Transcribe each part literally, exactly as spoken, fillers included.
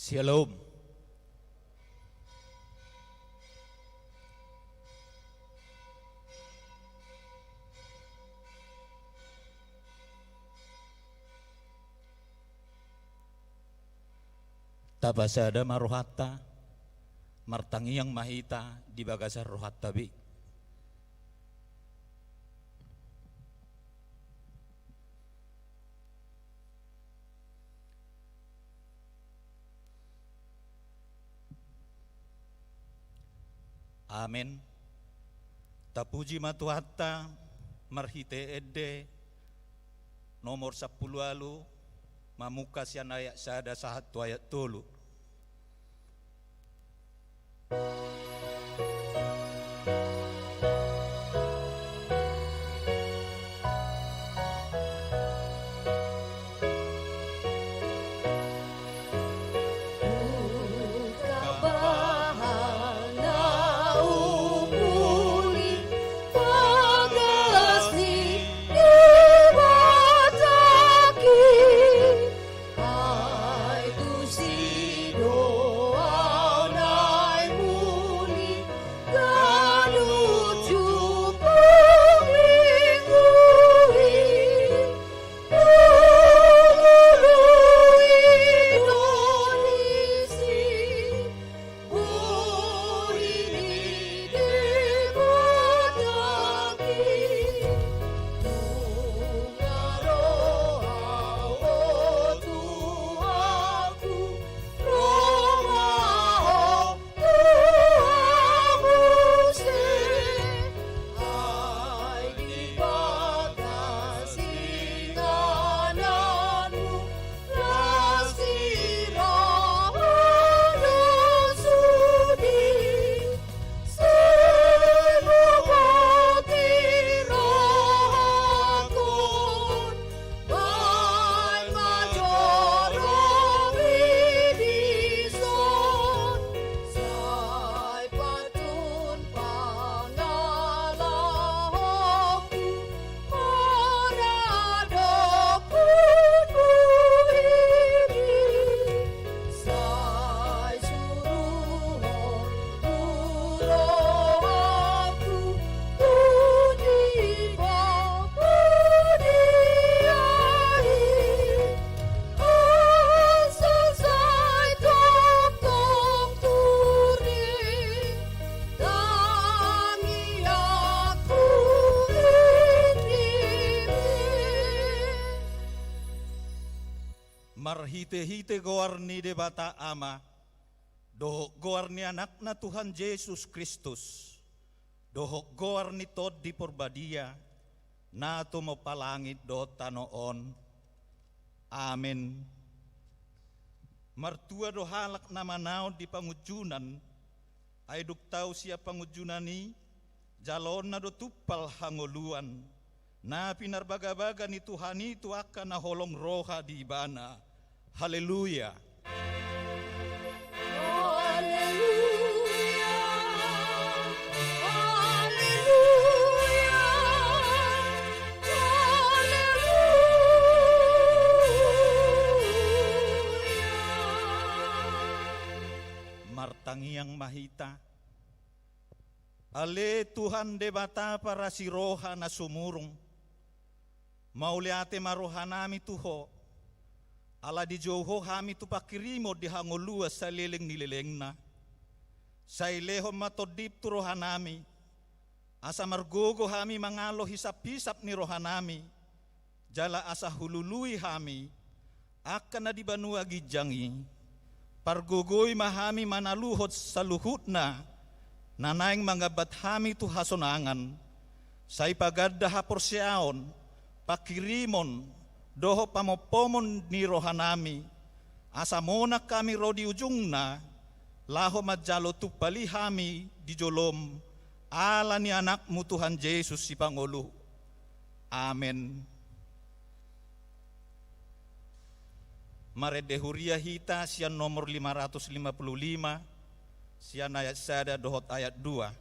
Syalom. Tapasada ma rohanta, martangiang ma hita di bagasan rohanta be. Amen. Tapuji ma Tuhanta marhite ende nomor sampulu ualu, mamungka sian ayat sada sahat tu ayat tolu. Marhitehite goar ni Debata Ama, dohot goar ni Anakna Tuhan Jesus Kristus, dohot goar ni Tondi Porbadia, na tumompa langit dohot tano on. Amen. Martua do halak na manaon di pangunjunan, ai dung tau sian pangunjunan i, jaloonna do tumpal hangoluan, na pinarbagabaga ni Tuhan i tu angka na holong roha di Ibana. Haleluya. Haleluya. Haleluya. Haleluya. Martangiang ma hita. Ale Tuhan Debata parasi roha na sumurung, mauliate ma rohanami tu Ho, ala dijou Ho hami tu pangkirimon di hangoluan saleleng ni lelengna. Sai lehon ma Tondim tu rohanami, asa margogo hami mangalo hisaphisap ni rohanami, jala asa hulului hami angka na di banua ginjang i. Pargogoi ma hami manaluhon saluhutna na naeng mangambat hami tu hasonangan. Sai paganda haporseaon, pangkirimon dohot pamompomon ni rohanami, asa monang hami ro di ujungna, laho manjalo tumpal i hami di jolom, ala ni Anakmu Tuhan Jesus Sipangolu. Amen. Marende huria hita sian nomor lima ratus lima puluh lima, sian ayat sada dohot ayat dua.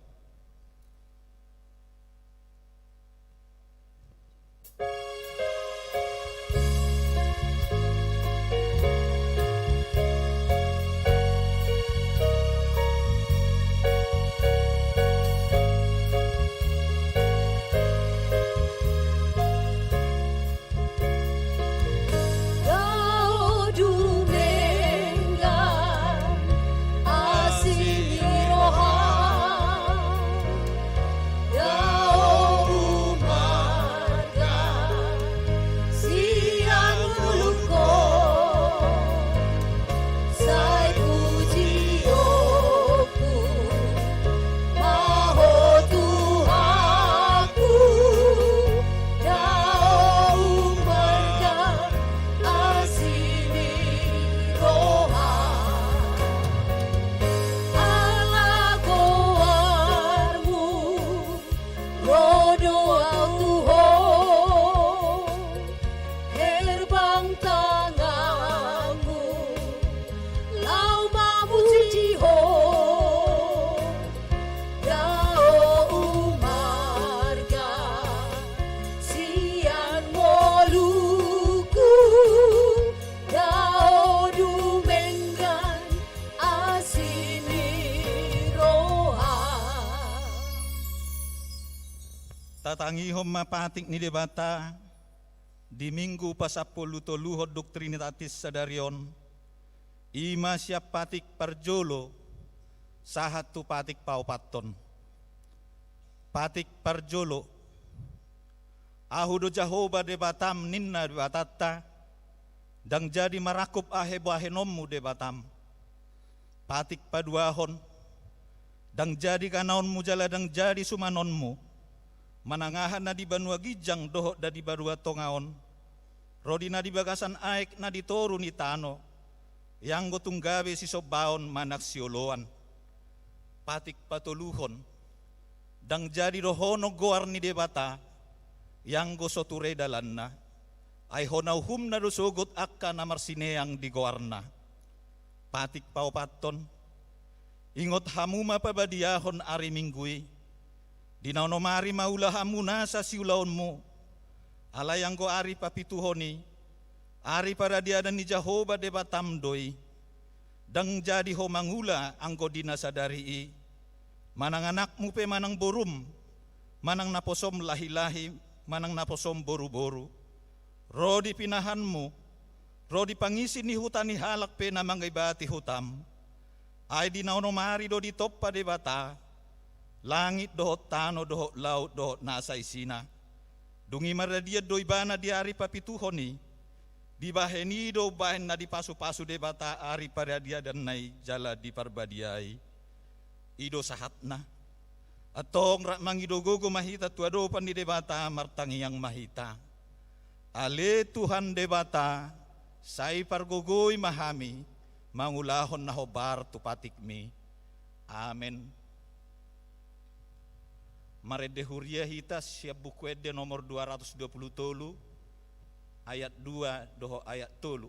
Tangihon ma patik ni Debata di Minggu pasampulu toluhon dung Trinitatis sadari on, i ma sian patik parjolo sahat tu patik paopathon. Patik parjolo. Ahu do Jahowa Debatam, ninna Debatanta, ndang jadi marangkup ahe bahenonmu Debatam. Patik paduahon. Ndang jadi ganaonmu jala ndang jadi sumanonmu, manang aha na di banua ginjang dohot na di banua tonga on, ro di na di bagasan aek na di toru ni tano, ianggo tung gabe sisombaon manang sioloan. Patik patoluhon. Ndang jadi dohonon goar ni Debata, ianggo so ture dalanna, ai hona uhumna do sogot angka na marsineang di goarna. Patik paopathon. Ingot hamu ma pabadiahon ari Minggu i. Di na onom ari maula hamu nasa siulaonmu. Alai anggo ari papituhon i, ari paradianan ni Jahowa Debatam do i. Ndang jadi ho mangula anggo di na sadari i, manang anakmu pe manang borum, manang naposom lahilahi, manang naposom boruboru, ro di pinahanmu, ro di pangisi ni huta ni halak pe na mangibati hutam. Ai di na onom ari do ditompa Debata langit dohot tano dohot laut dohot nasa isina. Dung i maradian do ibana di ari papituhon i. Dibahen i do umbahen na dipasupasu Debata ari paradiananna i jala diparbadiai. I do sahatna. Antong rap mangido gogo ma hita tu adopan ni Debata, martangiang ma hita. Ale Tuhan Debata, sai pargogoi ma hami mangulahon na hombar tu patikmi. Amen. Marende huria hita sian Buku Ende nomor dua ratus dua puluh tolu, ayat dua dohot ayat tolu.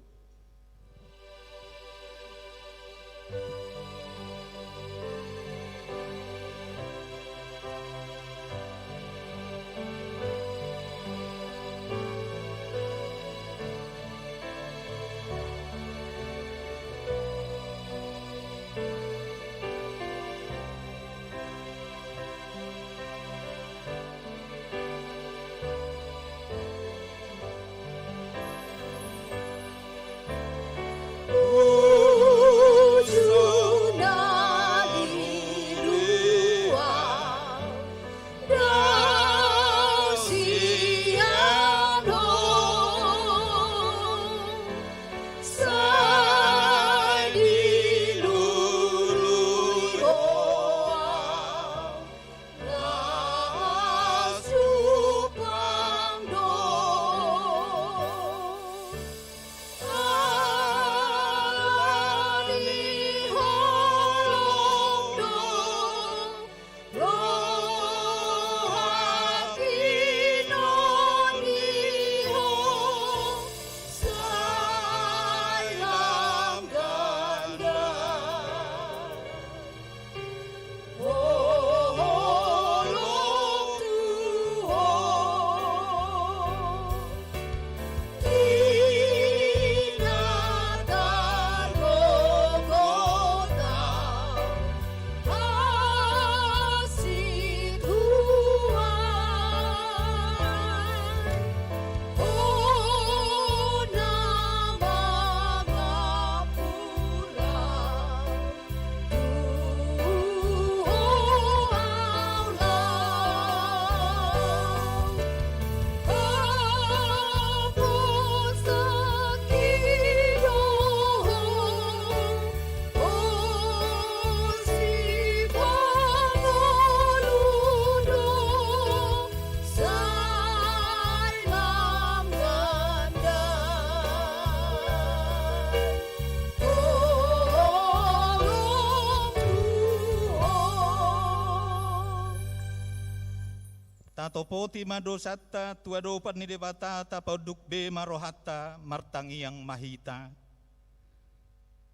Tatopoti ma dosanta tu adopan ni Debata, tapaunduk be ma rohanta, martangiang ma hita.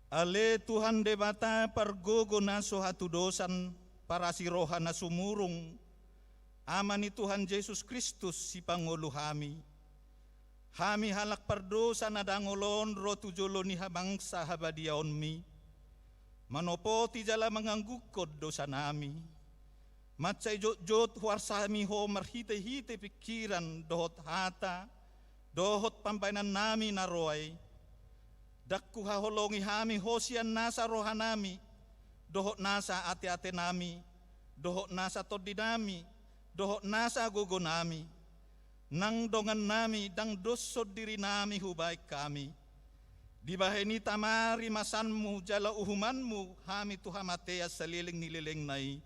Ale Tuhan Debata, pargogo na so hatudosan, parasi roha na sumurung, Ama ni Tuhan Jesus Kristus, sipangolu hami. Hami halak pardosa na dangol on ro tu jolo ni habangsa habadiaonmi, manopoti jala manganggungkon dosanami. Mansai jotjot huarsa hami Ho marhitehite pingkiran dohot hata, dohot pambahenannami na roa i. Ndang huhaholongi hami Ho sian nasa rohanami, dohot nasa ateatenami, dohot nasa tondinami, dohot nasa gogonami. Nang dongannami ndang doshon dirinami hubahen hami. Dibahen i tama rimasanmu jala uhumanmu hami tu hamatean saleleng ni lelengna i.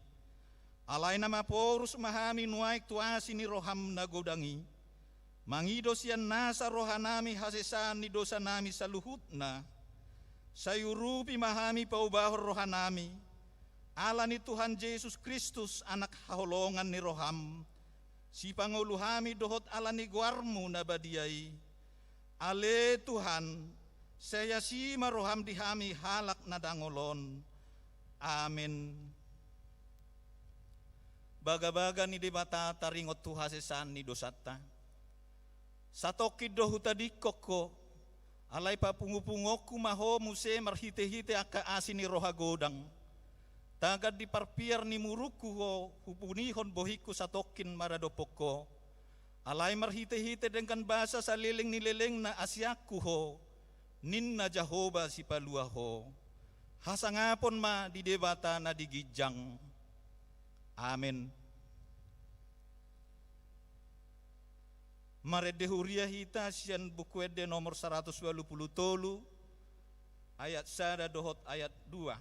Alai na maporus ma hami nuaeng tu asi ni roham na godang i, mangido sian nasa rohanami hasesaan ni dosanami saluhutna. Sai urupi ma hami paubahon rohanami, ala ni Tuhan Jesus Kristus, Anak haholongan ni roham, sipangolu hami dohot ala ni goarmu na badia i. Ale Tuhan, sai asi ma roham di hami halak na dangol on. Amen. Bagabaga ni Debata taringot tu hasesaan ni dosanta. Satongkin do hutadingkon Ho, alai papungupunguonku ma Ho muse marhitehite angka asi ni roha godang. Tagan di parpiar ni murungku Ho hupunihon bohingku satongkin maradophon Ho. Alai marhitehite denggan basa saleleng ni lelengna asianku Ho, ninna Jahowa Sipalua Ho. Hasangapon ma di Debata na di ginjang. Amen. Marende huria hita sian Buku Ende nomor saratus ualu pulu tolu, ayat sada dohot ayat dua.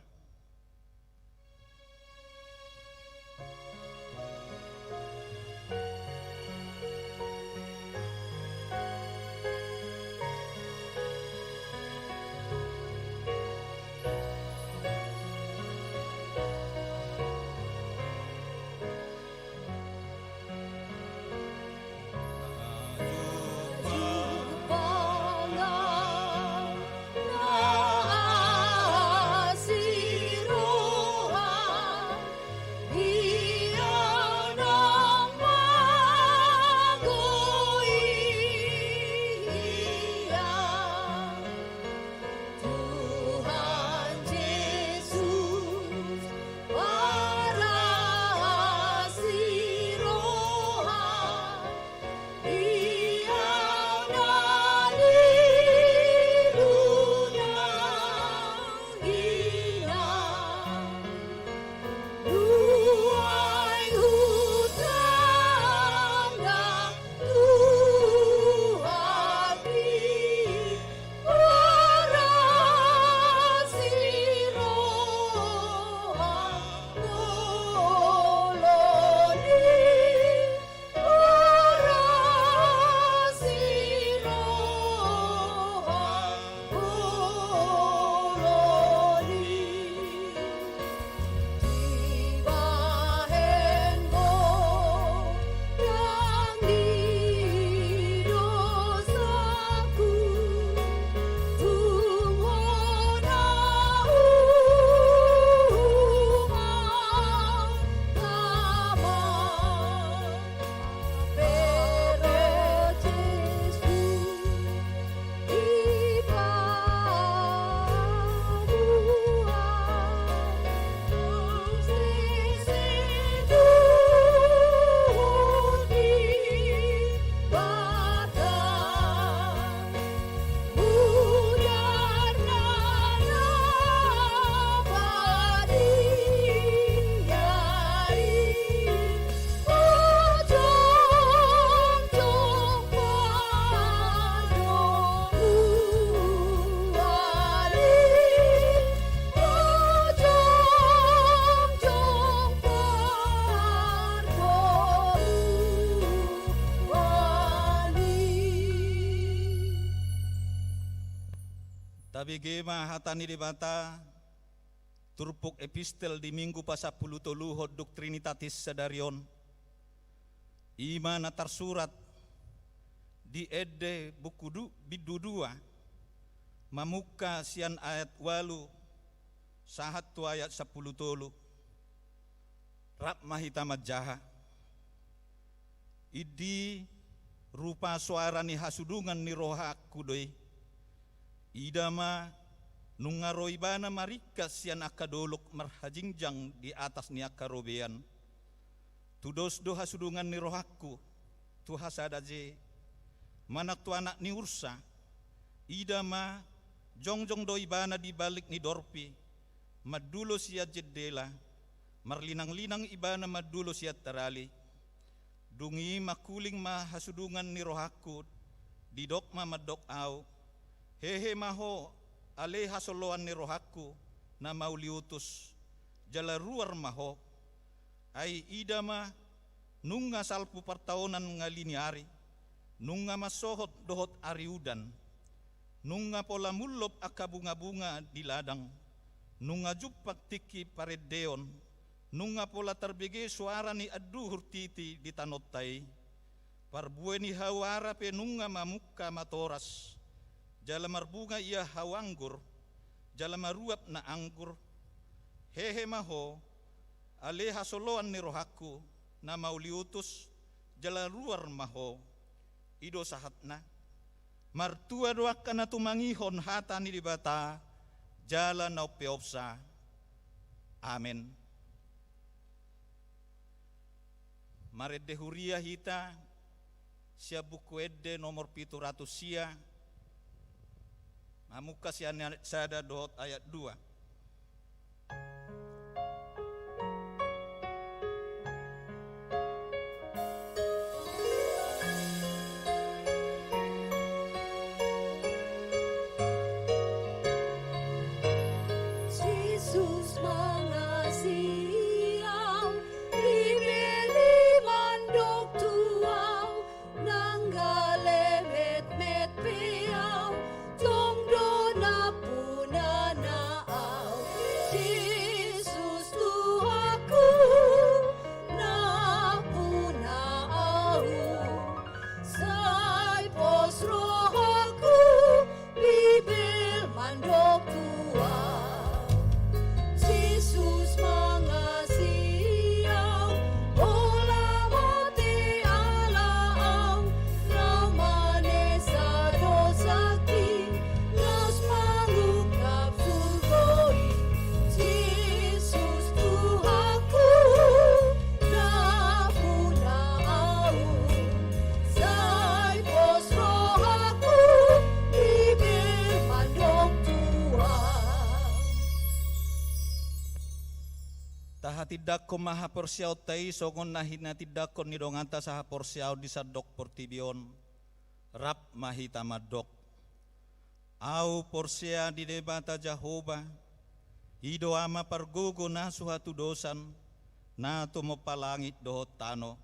Tuhan Jesus, parasi roha, Ia na di dunia i, Ia nuaeng hutanda Tuhan i, parasi roha, holong ni parasi roha, holong ni. Dibahen Ho ndang di dosaku, tung hona uhuman damai. Pero Jesus, Tabege ma hata ni Debata, turpuk epistel di Minggu pasampulutoluhon dung Trinitatis sadari on. I ma na tarsurat di Ende buku du-, bindu dua, mamungka sian ayat ualu sahat tu ayat sampulu tolu. Rap ma hita manjaha. Indi rupa soara ni hasudungan ni rohangku do i. Ida ma, nunga ro Ibana maringkat sian angka dolok marhajingjang di atas ni angka robean. Tudos do hasudungan ni rohangku tu hasada je, manang tu anak ni ursa. Ida ma, jongjong do ibana di balik ni dorpi, mandulo sian jendela, marlinanglinang ibana mandulo sian tarali. Dung i mangkuling ma hasudungan ni rohangku, didok ma mandok ahu: Hehe ma ho, ale hasoloan ni rohangku, na mauliutus, jala ruar ma ho. Ai ida ma, nunga salpu partaonan ngali ni ari, nunga mansohot dohot ari udan, nunga pola mullop angka bungabunga di ladang, nunga jumpang tingki parendeon, nunga pola tarbege soara ni anduhur titi di tanonta i. Parbue ni hawara pe nunga mamungka matoras, jala marbunga ia hau anggur, jala maruap na anggur. Hehe ma ho, ale hasoloan ni rohangku, na mauliutus, jala ruar ma ho. I do sahatna. Martua do angka na tumangihon hata ni Debata, jala na umpeopsa. Amen. Marende huria hita sian Buku Ende nomor pitu ratus sia, mamungka sian ayat sada dohot ayat dua. Jesus mangasihi au, Bibel i mandok tu au, nang gale metmet pe au, tong do nampunana au. Jesus Tuhanku, nampuna au. Sai pos rohangku, Bibel mandok tu au. Jesus mangasihi au, hola mate ala au, lam manesa dosangki, laos mangungkap surgo i. Jesus Tuhanku, nampuna au. Sai pos rohangku, Bibel mandok tu au. Tahatindangkon ma haporseaonta i songon na hinatindangkon ni donganta sahaporseaon di sandok portibi on. Rap ma hita mandok. Au porsea di Debata Jahowa, i do Ama pargogo na so hatudosan, na tumompa langit dohot tano.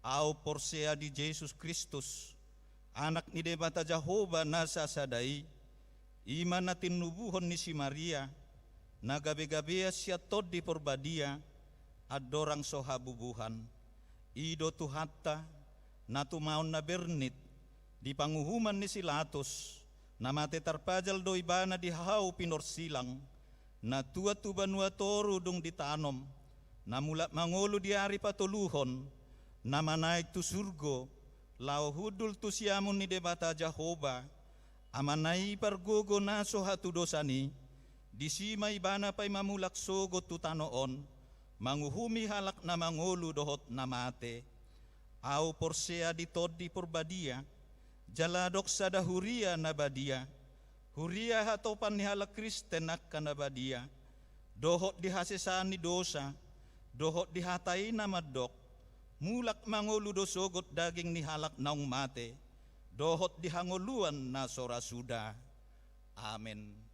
Au porsea di Jesus Kristus, Anak ni Debata Jahowa na sasada i, i ma na tinubuhon ni si Maria, na gabegabean sian Tondi Porbadia, andorang so habubuhan. I do Tuhanta, na tumaon na bernit, di panguhuman ni si Latus, na mate tarpajal do ibana di hau pinorsilang, na tuat tu banua toru dung ditanom, na mulak mangolu di ari patoluhon, na manaek tu surgo, laho hundul tu siamun ni Debata Jahowa, Amana i pargogo na so hatudosan i, disi ma ibana paima mulak sogot tu tano on, manguhumi halak na mangolu dohot na mate. Au porsea di Tondi Porbadia, jala adong sada huria na badia, huria hatopan ni halak Kristen angka na badia, dohot di hasesaan ni dosa, dohot di hata i na mandok, mulak mangolu do sogot daging ni halak naung mate, dohot di hangoluan na so ra suda. Amen.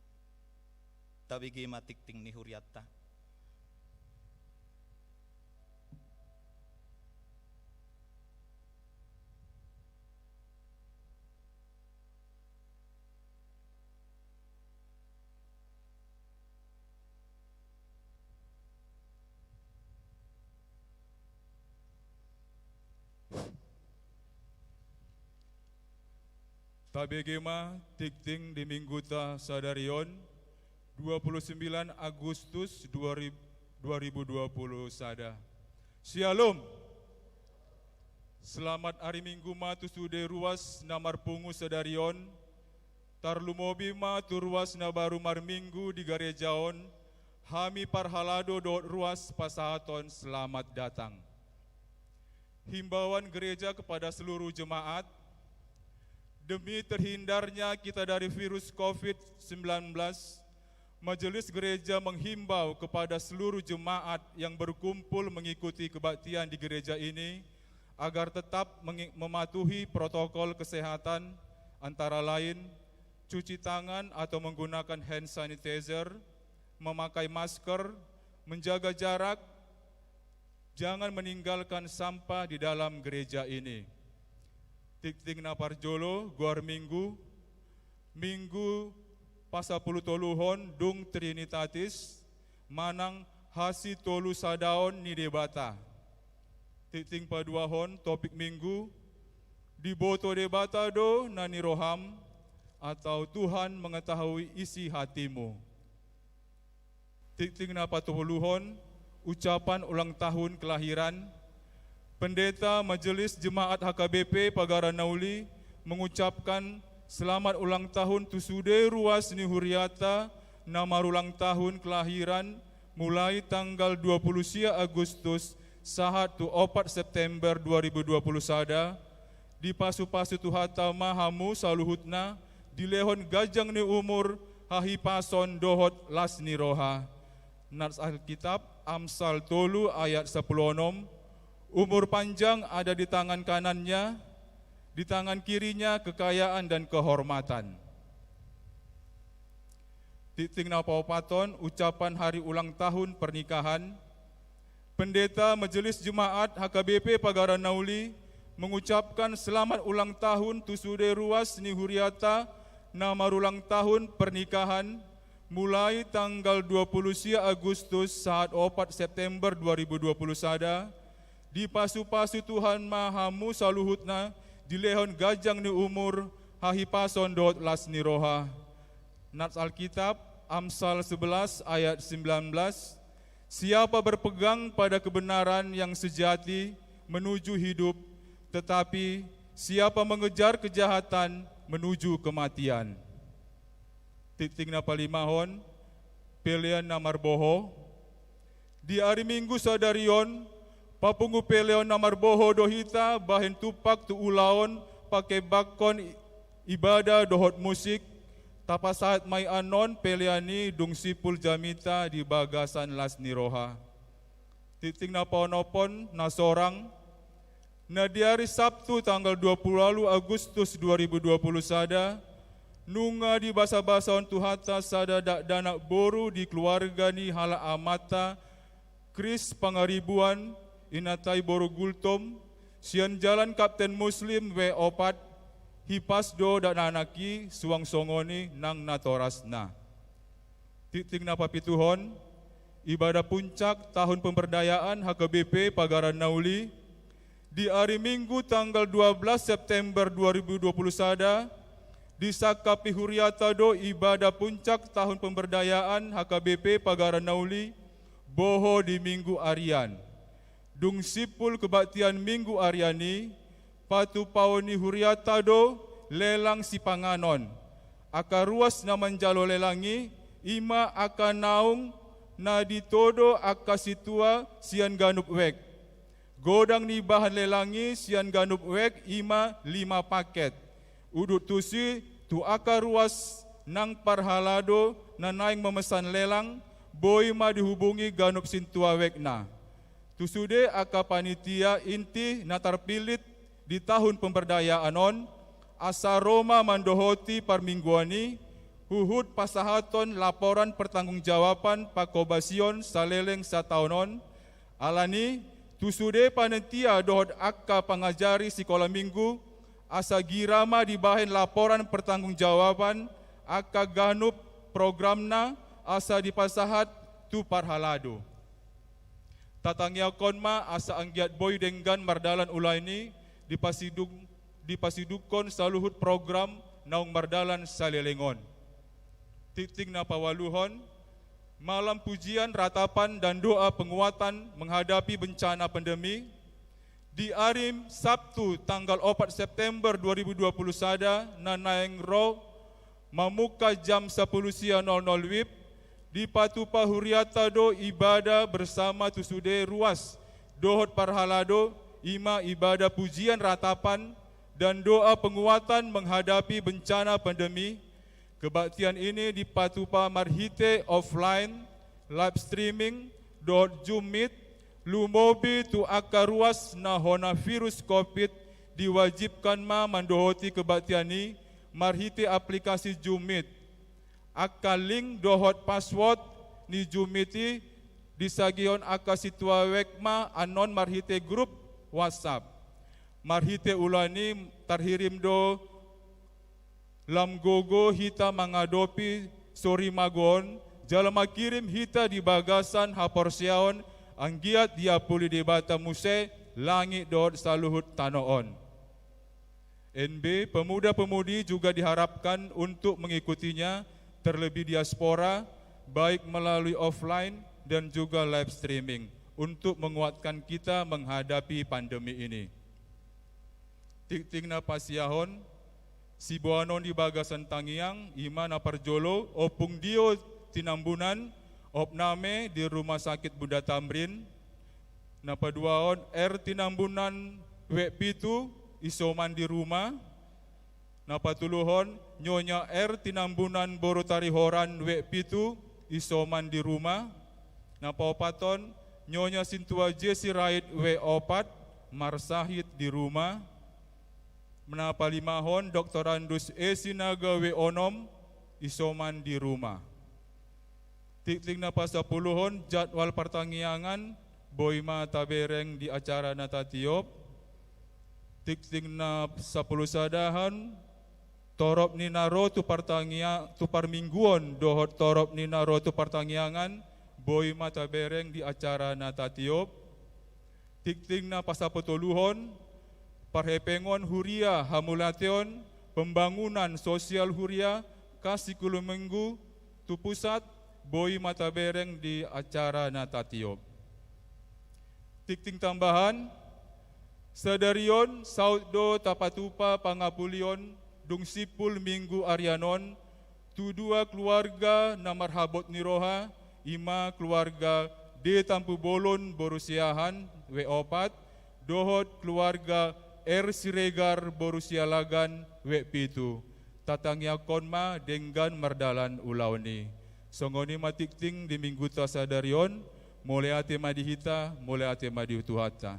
Tabege ma tingting ni hurianta. Tabege ma tingting di mingguta sadari on, dua puluh sembilan Agustus dua ribu, dua ribu dua puluh sada. Syalom. Selamat ari Minggu ma tu sude ruas na marpungu sadari on, tarlumobi ma tu ruas na baru marminggu di gareja on, hami parhalado dohot ruas pasahaton selamat datang. Himbauan gereja kepada seluruh jemaat. Demi terhindarnya kita dari virus covid sembilan belas, Majelis Gereja menghimbau kepada seluruh jemaat yang berkumpul mengikuti kebaktian di gereja ini agar tetap mengi-, mematuhi protokol kesehatan, antara lain cuci tangan atau menggunakan hand sanitizer, memakai masker, menjaga jarak, jangan meninggalkan sampah di dalam gereja ini. Tingting na parjolo, goar Minggu, Minggu pasapuluh toluhon dung Trinitatis, manang hasitolusadaon ni Debata. Tingting paduahon, topik Minggu, diboto Debata do na niroham, atau Tuhan mengetahui isi hatimu. Tingting na patoluhon, ucapan ulang tahun kelahiran. Pendeta Majelis Jemaat H K B P Pagaran Nauli mengucapkan selamat ulang tahun tu sude ruas ni huriata na marulang tahun kelahiran mulai tanggal dua puluh sia Agustus sahat tu opat September dua ribu dua puluh sada. Dipasupasu Tuhanta ma hamu saluhutna, dilehon ganjang ni umur, hahipason dohot las ni roha. Nas Alkitab, Amsal tolu ayat sapuluh onom, umur panjang ada di tangan kanannya, di tangan kirinya kekayaan dan kehormatan. Tingting na paopathon, ucapan hari ulang tahun pernikahan. Pendeta Majelis Jemaat H K B P Pagaran Nauli mengucapkan selamat ulang tahun tu sude ruas ni huriata na marulang tahun pernikahan, mulai tanggal dua puluh sia Agustus sahat opat September dua ribu dua puluh sada, dipasupasu Tuhan ma hamu saluhutna, dilehon ganjang ni umur, hahipason dohot las ni roha. Nas Alkitab, Amsal sebelas ayat sembilan belas, siapa berpegang pada kebenaran yang sejati menuju hidup, tetapi siapa mengejar kejahatan menuju kematian. Tingting na palimahon, pelean na marboho. Di ari Minggu sadari on, papungu pelean na marboho do hita bahen tumpak tu ulaon pakembanghon i-, ibadah dohot musik, tapasahat ma i annon pelean i dung simpul jamita di bagasan las ni roha. Tingting na paonomhon, na sorang. Na di ari Sabtu tanggal dua puluh ualu Agustus dua ribu dua puluh sada, nunga dibasabasahon Tuhanta sada dakdanak boru di keluarga ni halak amanta Kris Pangaribuan, inanta i boru Gultom, sian Jalan Kapten Muslim W opat, hipas do dakdanak i, suang songon i nang natorasna. Tingting na papituhon, ibadah puncak tahun pemberdayaan H K B P Pagaran Nauli. Di ari Minggu tanggal dua belas September dua ribu dua puluh sada, disangkapi huriata do ibadah puncak tahun pemberdayaan H K B P Pagaran Nauli, boho di Minggu arian. Dung simpul kebaktian Minggu arian i, patupaon ni huriata do lelang sipanganon. Angka ruas na manjalo lelang i, i ma angka naung na ditodo angka sintua sian ganup wijk. Godang ni bahan lelang i sian ganup wijk i ma lima paket. Udut tusi tu angka ruas nang parhalado na naeng mamesan lelang, boi ma dihubungi ganup sintua wijk na. Tu sude angka panitia inti na tarpillit di tahun pemberdayaan on, asa ro ma mandohoti parmingguan i, huhut pasahathon laporan pertanggungjawaban pangkobasion saleleng sataon on. Alani, tu sude panitia dohot angka pangajari sikola minggu, asa gira ma dibahen laporan pertanggungjawaban angka ganup programna, asa dipasahat tu parhalado. Tatangiangkon ma asa anggiat boi denggan mardalan ulaon i, dipasidung-, dipasidungkon saluhut program naung mardalan saleleng on. Tingting na paualuhon, malam pujian, ratapan, dan doa penguatan menghadapi bencana pandemi. Di ari Sabtu tanggal opat September dua ribu dua puluh sada na naeng ro, mamungka jam sapuluh sia nol nol wib, dipatupa huriata do ibadah bersama tu sude ruas dohot parhalado i ma ibadah pujian ratapan dan doa penguatan menghadapi bencana pandemi. Kebaktian ini dipatupa marhite offline, live streaming, dohot Zoom Meet, lumobi tu angka ruas na hona virus covid, diwajibkan ma mandohoti kebaktian i marhite aplikasi Zoom Meet. Angka link dohot password ni Zoom Meet i disagihon angka situawek ma annon marhite grup WhatsApp. Marhite ulaon i tarhirim do lam gogo hita mangadopi sorimago on, jala mangkirim hita di bagasan haporseaon anggiat diapuli Debata muse langit dohot saluhut tano on. N B, pemuda-pemudi juga diharapkan untuk mengikutinya, terlebih diaspora, baik melalui offline dan juga live streaming, untuk menguatkan kita menghadapi pandemi ini. Tingting na pasiahon, siboanon di bagasan tangiang, i ma na parjolo, Ompung Dio Tinambunan, opname di Rumah Sakit Bunda Tamrin, na paduahon, R Tinambunan, wijk pitu, isoman di ruma. Na patoluhon, Nyonya R Tinambunan boru Tarihoran, wijk pitu, isoman di ruma. Na paopathon, Nyonya Sintua J Sirait, wijk opat, marsahit di ruma. Na palimahon, Doktorandus E Sinaga, wijk onom, isoman di ruma. Tingting na pasapuluhon, jadwal partangiangan, boi ma tabereng di acara na tatiop. Tingting na sapulusadahon, torop ni na ro tu partangia-, tu parmingguon, dohot torop ni na ro tu partangiangan, boi ma tabereng di acara na tatiop. Tingting na pasapatoluhon, parhepengon huria hamauliateon, pembangunan sosial huria, kas sikuluminggu, tu pusat, boi ma tabereng di acara na tatiop. Tingting tambahan, sadari on, saut do tapatupa pangapulion, dung simpul minggu arian on, tu dua keluarga na marhabot ni roha, i ma keluarga D Tampubolon boru Siahaan, wijk opat, dohot keluarga R Siregar boru Sialagan, wijk pitu. Tatangiangkon ma denggan mardalan ulaon i. Songon i ma tingting di minggunta sadari on, mauliate ma di hita, mauliate ma di Tuhanta.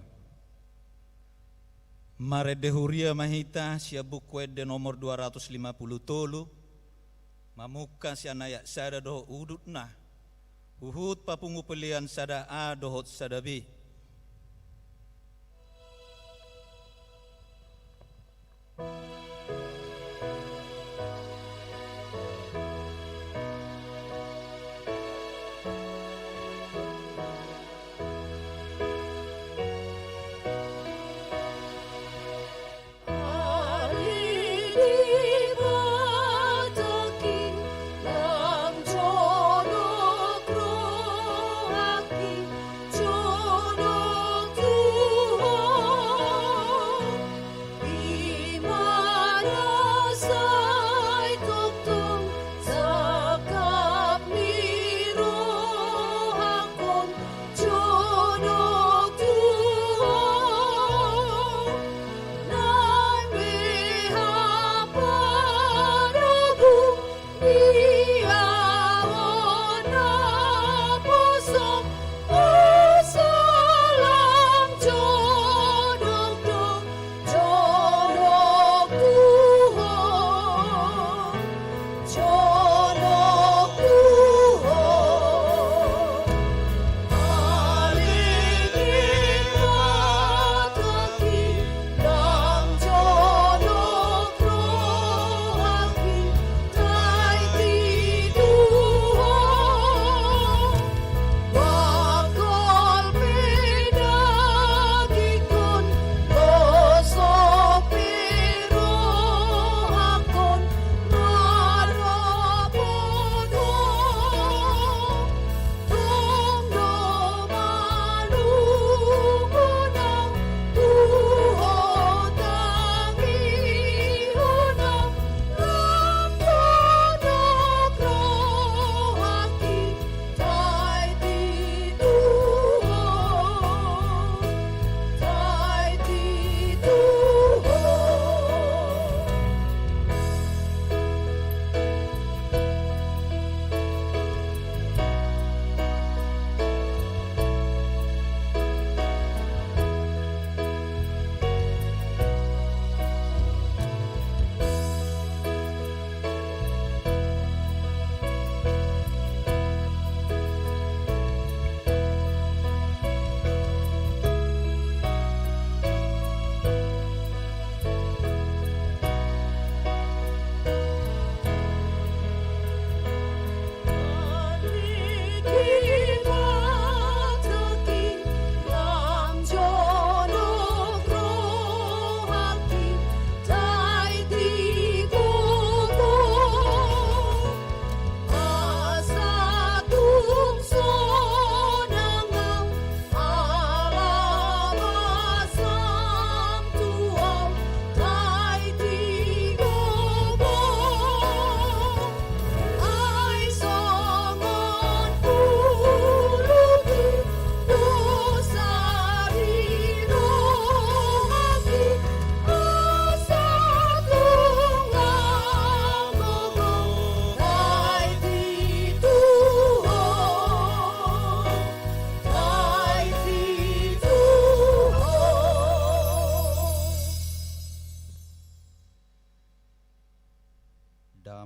Marende huria ma hita sian Buku Ende nomor dua ratus lima puluh tolu, mamungka sian ayat sada dohot udutna, huhut papungu pelean sada A dohot sada B.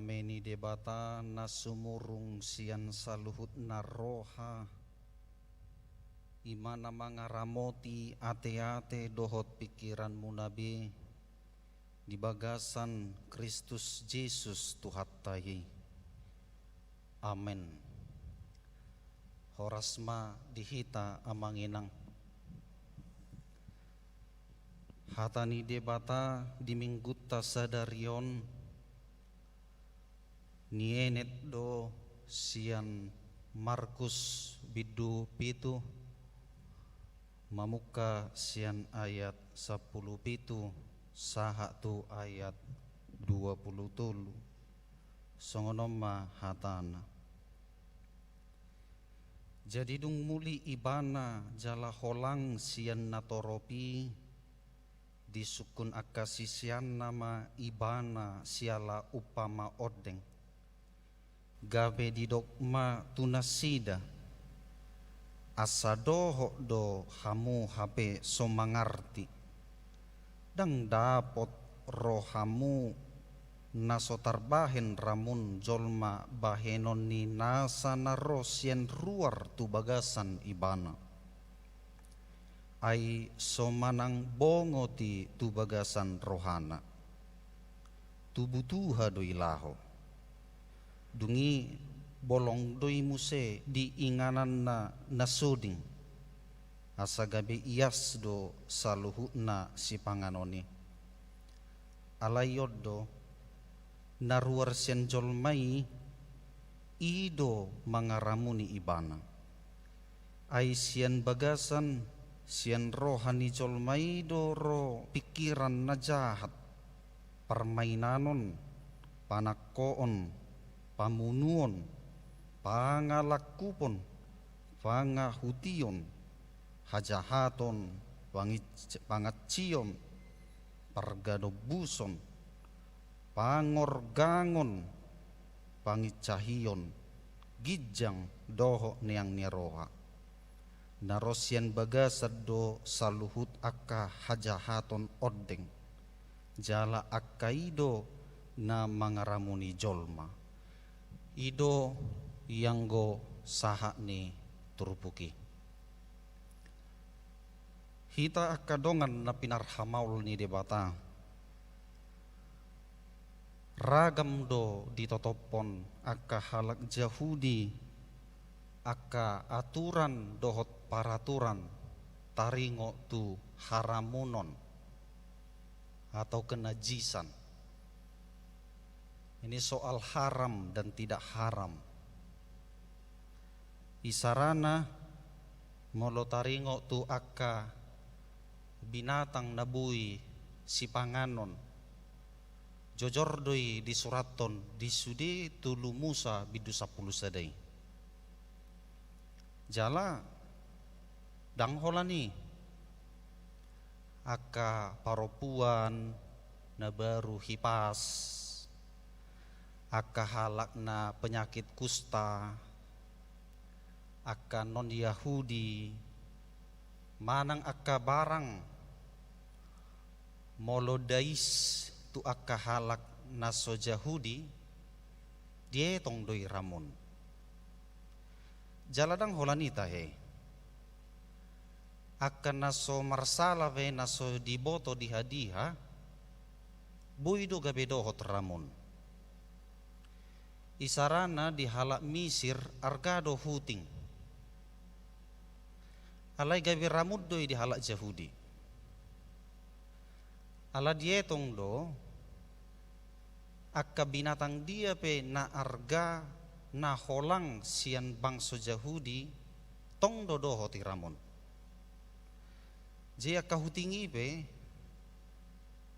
Dame ni Debata na sumurung sian saluhutna roha, i ma na mangaramoti ateate dohot pingkiranmuna be di bagasan Kristus Jesus Tuhanta i. Amen. Horas ma di hita amang inang. Hata ni Debata di minggunta sadari on nienet do sian Markus bindu pitu, mamungka sian ayat sampulu pitu sahat tu ayat dua pulu tolu. Songon on ma hatana. Jadi dung muli ibana jala holang sian natorop i, disungkun angka siseanna ma ibana siala umpama ondeng. Gabe didok ma tu nasida, asa dohot do hamu hape so mangarti. Ndang dapot rohamu na so tarbahen ramun jolma bahenon ni nasa na ro sian ruar tu bagasan ibana. Ai so manang bongot i tu bagasan rohana. Tu butuha do i laho. Dung i bolong do i muse di ingananna na soding. Asa gabe ias do saluhutna sipanganon i. Alai on do, na ruar sian jolma i, i do mangaramuni ibana. Ai sian bagasan, sian roha ni jolma i do ro pingkiran na jahat, parmainanon, panangkoon, pamunuon, pangalangkupon, pangahution, hajahaton, pangic-, pangansion, pargadombuson, pangorgangon, pangincahion, ginjang dohot neang ni roha. Na ro sian bagasan do saluhut angka hajahaton ondeng. Jala angka i do na mangaramuni jolma. I do ianggo sahat ni turpuk i. Hita angka dongan na pinarhamaol ni Debata. Ragam do ditotophon angka halak Jahudi, angka aturan dohot paraturan taringot tu haramunon atau kenajisan. Ini soal haram dan tidak haram. Isarana, molo taringot tu angka binatang na boi sipanganon, jojor do i disurathon di sude Tolu Musa bindu sampulu sada i. Jala, ndang holan i. Angka parompuan na baru hipas, angka halak na penyakit kusta, angka non-Jahudi, manang angka barang molo dais tu angka halak na so Jahudi, dietong do i ramun. Jala ndang holan i tahe. Angka na so marsala pe na so diboto diha-diha, boi do gabe dohot ramun. Isarana di halak Misir arga do huting. Alai gabe ramun do i di halak Jahudi. Ala dietong do, angka binatang dia pe na arga na holang sian bangso Jahudi, tong do dohot i ramun. Jadi angka huting i pe,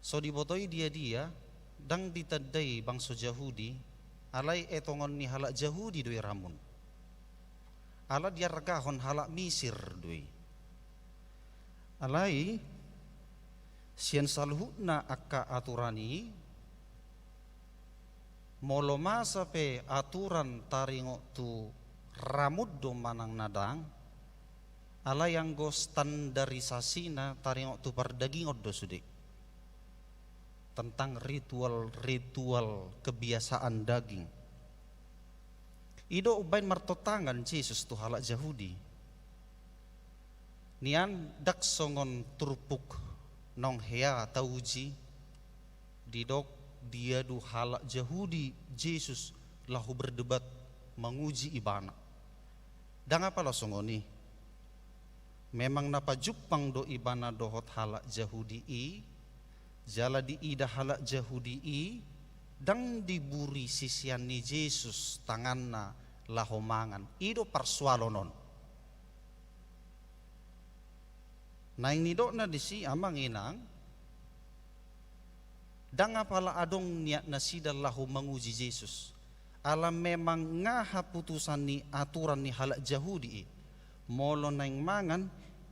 so diboto i dia-dia, ndang ditandai bangso Jahudi, alai etongon ni halak Jahudi do i ramun. Ala diargahon halak Misir do i. Alai, sian saluhutna angka aturan i, molo masa pe aturan taringot tu ramun do manang na ndang, alai anggo standarisasina taringot tu pardagingon do sude. tentang ritual-ritual kebiasaan daging. I do umbahen martontangan Jesus tu halak Jahudi. Nian ndang songon turpuk naung hea tauji, didok diadu halak Jahudi Jesus laho berdebat manguji ibana. Ndang apala songon i. Memang na pajumpang do ibana dohot halak Jahudi i, jala diida halak Jahudi i, ndang diburi sisean ni Jesus tanganna laho mangan. I do parsoalon on. Naeng nidokna disi, amang inang, ndang apala adong niat nasida laho manguji Jesus. Ala memang nga haputusan ni aturan ni halak Jahudi i. Molo naeng mangan,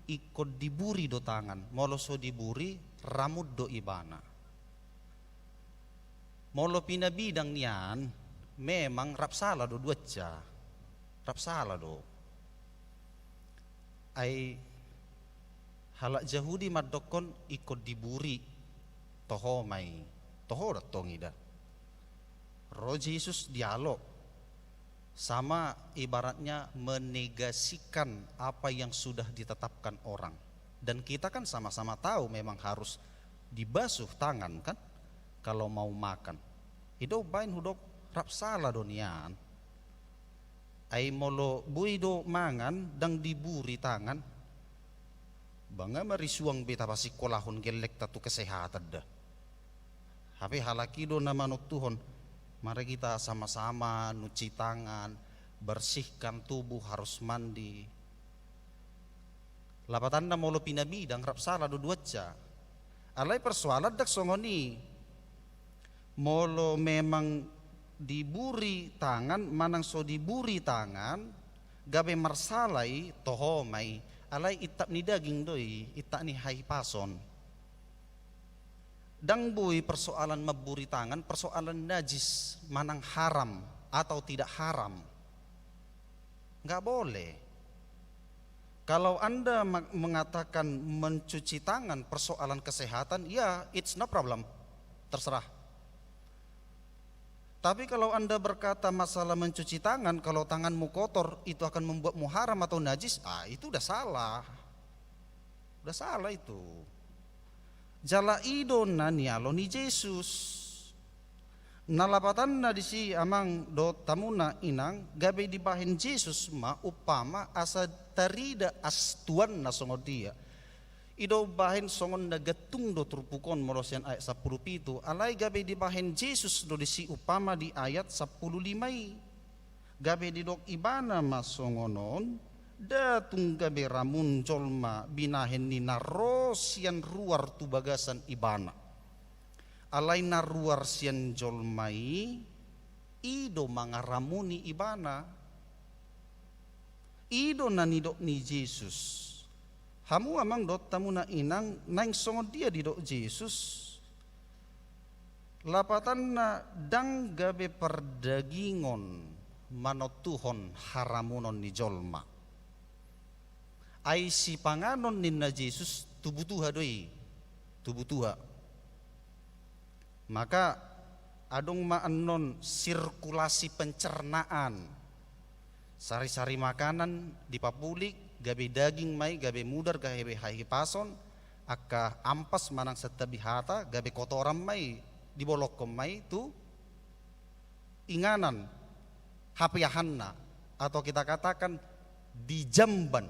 ingkon diburi do tangan. Molo so diburi, ramun do ibana. Molo pinabidang nian, memang rap sala do duansa. Rap sala do. Ai halak Jahudi mandokkon ingkon diburi. Toho ma i. Toho do tong i da. Ro Jesus dialo. Sama ibaratnya menegasikan apa yang sudah ditetapkan orang. Dan kita kan sama-sama tahu memang harus dibasuh tangan kan kalau mau makan. I do umbahen hudok rap sala do nian. Ai molo boi do mangan ndang diburi tangan. Ba nga marisuang be tapasingkolahon gellengta tu kesehatan da. Hape halak i do na manontuhon, mari kita sama-sama nuci tangan, bersihkan tubuh, harus mandi. Lapatanna molo pinabidang rap sala do duansa. Alai persoalan ndang songon i. Molo memang diburi tangan manang so diburi tangan, gabe marsala i, toho ma i. Alai intap ni daging do i, intap ni hahipason. Ndang boi persoalan mamburi tangan, persoalan najis manang haram atau tidak haram. Nggak boleh. Kalau Anda ma-, mengatakan mencuci tangan persoalan kesehatan, ya, it's no problem. Terserah. Tapi kalau Anda berkata masalah mencuci tangan, kalau tanganmu kotor, itu akan membuatmu haram atau najis, ah, itu udah salah. Udah salah itu. Jala i do na nialo ni Jesus. Na lapatanna disi, amang dohot hamuna inang, gabe dibahen Jesus ma umpama asa tarida astuanna songon dia. I do umbahen songon na gantung do turpuk on molo sian ayat sampulu pitu, alai gabe dibahen Jesus do disi umpama di ayat sampulu lima i. Gabe didok ibana ma songon on, nda tung gabe ramun jolma binahen ni na ro sian ruar tu bagasan ibana. Alai na ruar sian jolma i, i do mangaramuni ibana. I do na nidok ni Jesus. Hamu amang dohot hamuna inang, naeng songon dia didok Jesus? Lapatanna ndang gabe pardagingon manontuhon haramunon ni jolma. Ai sipanganon ninna Jesus tubu tuha do i, tubu tuha. Maka adong ma annon sirkulasi pencernaan. Sari-sari makanan dipapulik, gabe daging ma i, gabe mudar, gabe hahipason, angka ampas manang santabi hata, gabe kotoran ma i, dibolongkon ma i tu inganan hapeahanna, atau kita katakan di jamban.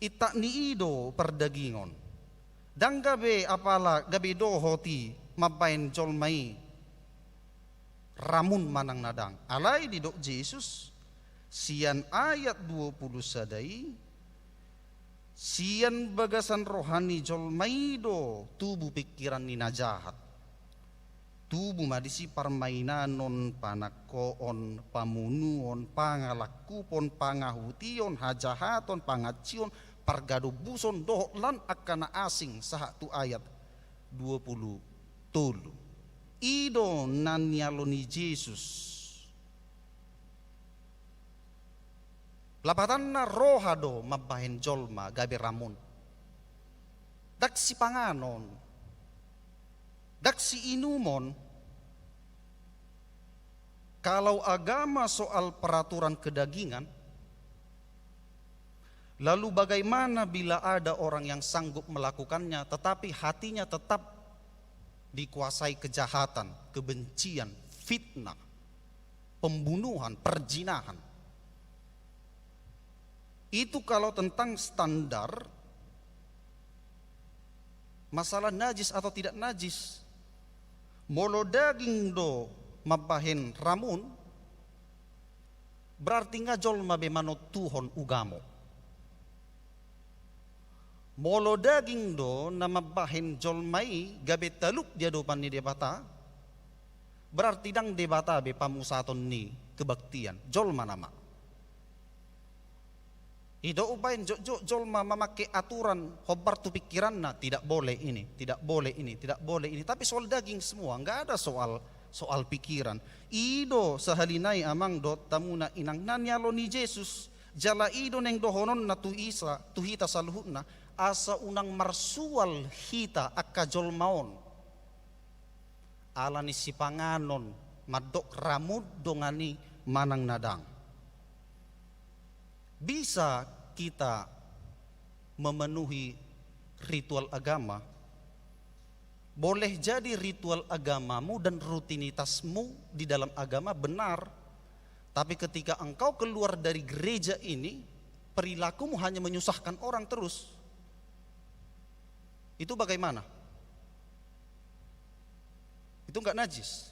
Intap ni i do pardagingon. Ndang gabe apala gabe dohot i mambahen jolma i ramun manang na ndang. Alai didok Jesus, sian ayat dua pulu sada i, sian bagasan roha ni jolma i do tubu pingkiran ni na jahat. Tubu ma disi parmainanon, panangkoon, pamunuon, pangalangkupon, pangahution, hajahaton, pangansion, pargadombuson, dohot lan angka na asing sahat tu ayat dua pulu tolu. I do na nialo ni Jesus. Lapatanna roha do mambahen jolma gabe ramun. Ndang sipanganon. Ndang siinumon. Kalau agama soal peraturan kedagingan, lalu bagaimana bila ada orang yang sanggup melakukannya, tetapi hatinya tetap dikuasai kejahatan, kebencian, fitnah, pembunuhan, perzinahan? Itu kalau tentang standar masalah najis atau tidak najis. Molo daging do mambahen ramun, berarti nga jolma be manontuhon ugamo. Molo daging do na mambahen jolma i gabe taluk di adopan ni Debata, berarti ndang Debata be pamusaton ni kebaktian, jolma nama. I do umbahen jotjot jolma mamangke aturan hombar tu pikiranna, tidak boleh ini, tidak boleh ini, tidak boleh ini. Tapi soal daging semua, nggak ada soal, soal pikiran. I do sahali nai amang dohot hamuna inang na nialo ni Jesus, jala i do naeng dohononna tu isa, tu hita saluhutna, asa unang marsual hita angka jolma on. Ala ni sipanganon, mandok ramun dongan i manang na dang. Bisa kita memenuhi ritual agama. Boleh jadi ritual agamamu dan rutinitasmu di dalam agama benar, tapi ketika engkau keluar dari gereja ini, perilakumu hanya menyusahkan orang terus. Itu bagaimana? Itu nggak najis.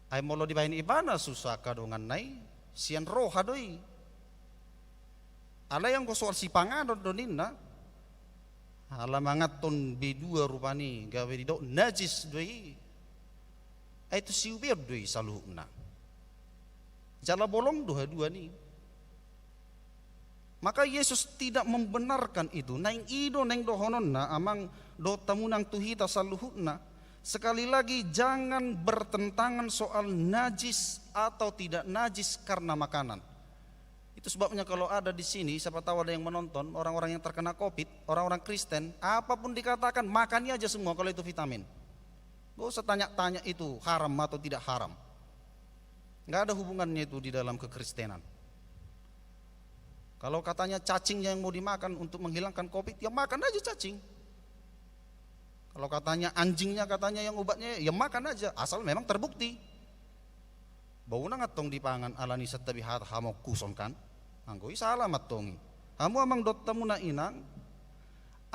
Ai molo dibahen ibana susah angka donganna i, sian roha do i. Alai anggo soal sipanganon do ninna, ala manganhon be dua rupani gabe didok najis do i. Ai tu siubeon do i saluhutna. Jala bolong do haduan i. Maka Yesus tidak membenarkan itu. Naeng i do naeng dohononna amang dohot hamuna tu hita saluhutna. Sekali lagi, jangan bertentangan soal najis atau tidak najis karena makanan. Itu sebabnya kalau ada di sini, siapa tahu ada yang menonton, orang-orang yang terkena covid, orang-orang Kristen, apapun dikatakan, makani aja semua kalau itu vitamin. Nggak usah tanya-tanya itu haram atau tidak haram. Nggak ada hubungannya itu di dalam kekristenan. Kalau katanya cacingnya yang mau dimakan untuk menghilangkan covid, ya makan aja cacing. Kalau katanya anjingnya, katanya yang obatnya, ya makan aja, asal memang terbukti. Boi unang antong dipangan ala ni santabi hata hamongkuson kan? Anggo i sala ma antong i. Hamu amang dohot hamuna inang,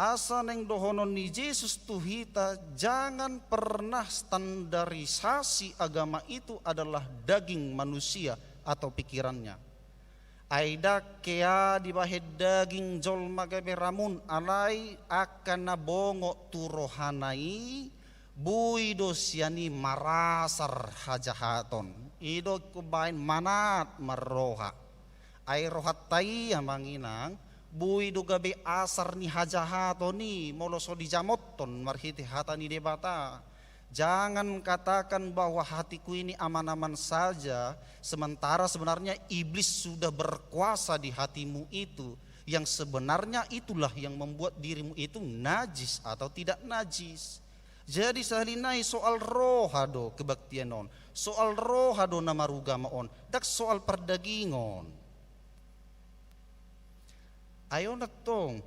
asa naeng dohonon ni Jesus tu hita, jangan pernah standarisasi agama itu adalah daging manusia atau pikirannya. Ai ndang hea dibahen daging jolma gabe ramun, alai angka na bongot tu rohana i, boi do sian i marasar hajahaton. I do ingkon bahen manat marroha. Ai rohanta i amang inang, boi do gabe asar ni hajahaton i molo so dijamothon marhite hata ni Debata. Jangan katakan bahwa hatiku ini aman-aman saja, sementara sebenarnya iblis sudah berkuasa di hatimu itu. Yang sebenarnya itulah yang membuat dirimu itu najis atau tidak najis. Jadi sahali nai soal roha do kebaktian on, soal roha do na marugama on, ndang soal pardagingon. Ai on antong,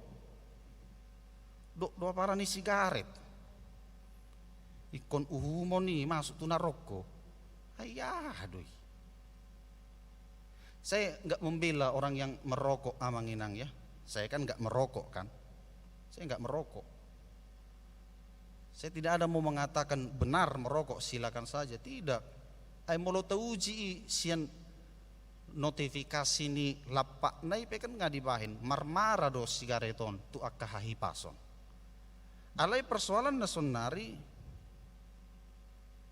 dok do apala ni sigaret. Ingkon uhumon i masuk tu na rokok. Ai aha do i? Saya nggak membela orang yang merokok, amang inang, ya. Saya kan nggak merokok, kan. Saya nggak merokok. Saya tidak ada mau mengatakan benar merokok, silakan saja. Tidak. Ai molo tauji i sian notifikasi ni lampakna i pe kan nga dibahen, marmara do sigaret on tu angka hahipason. Alai persoalanna saonari,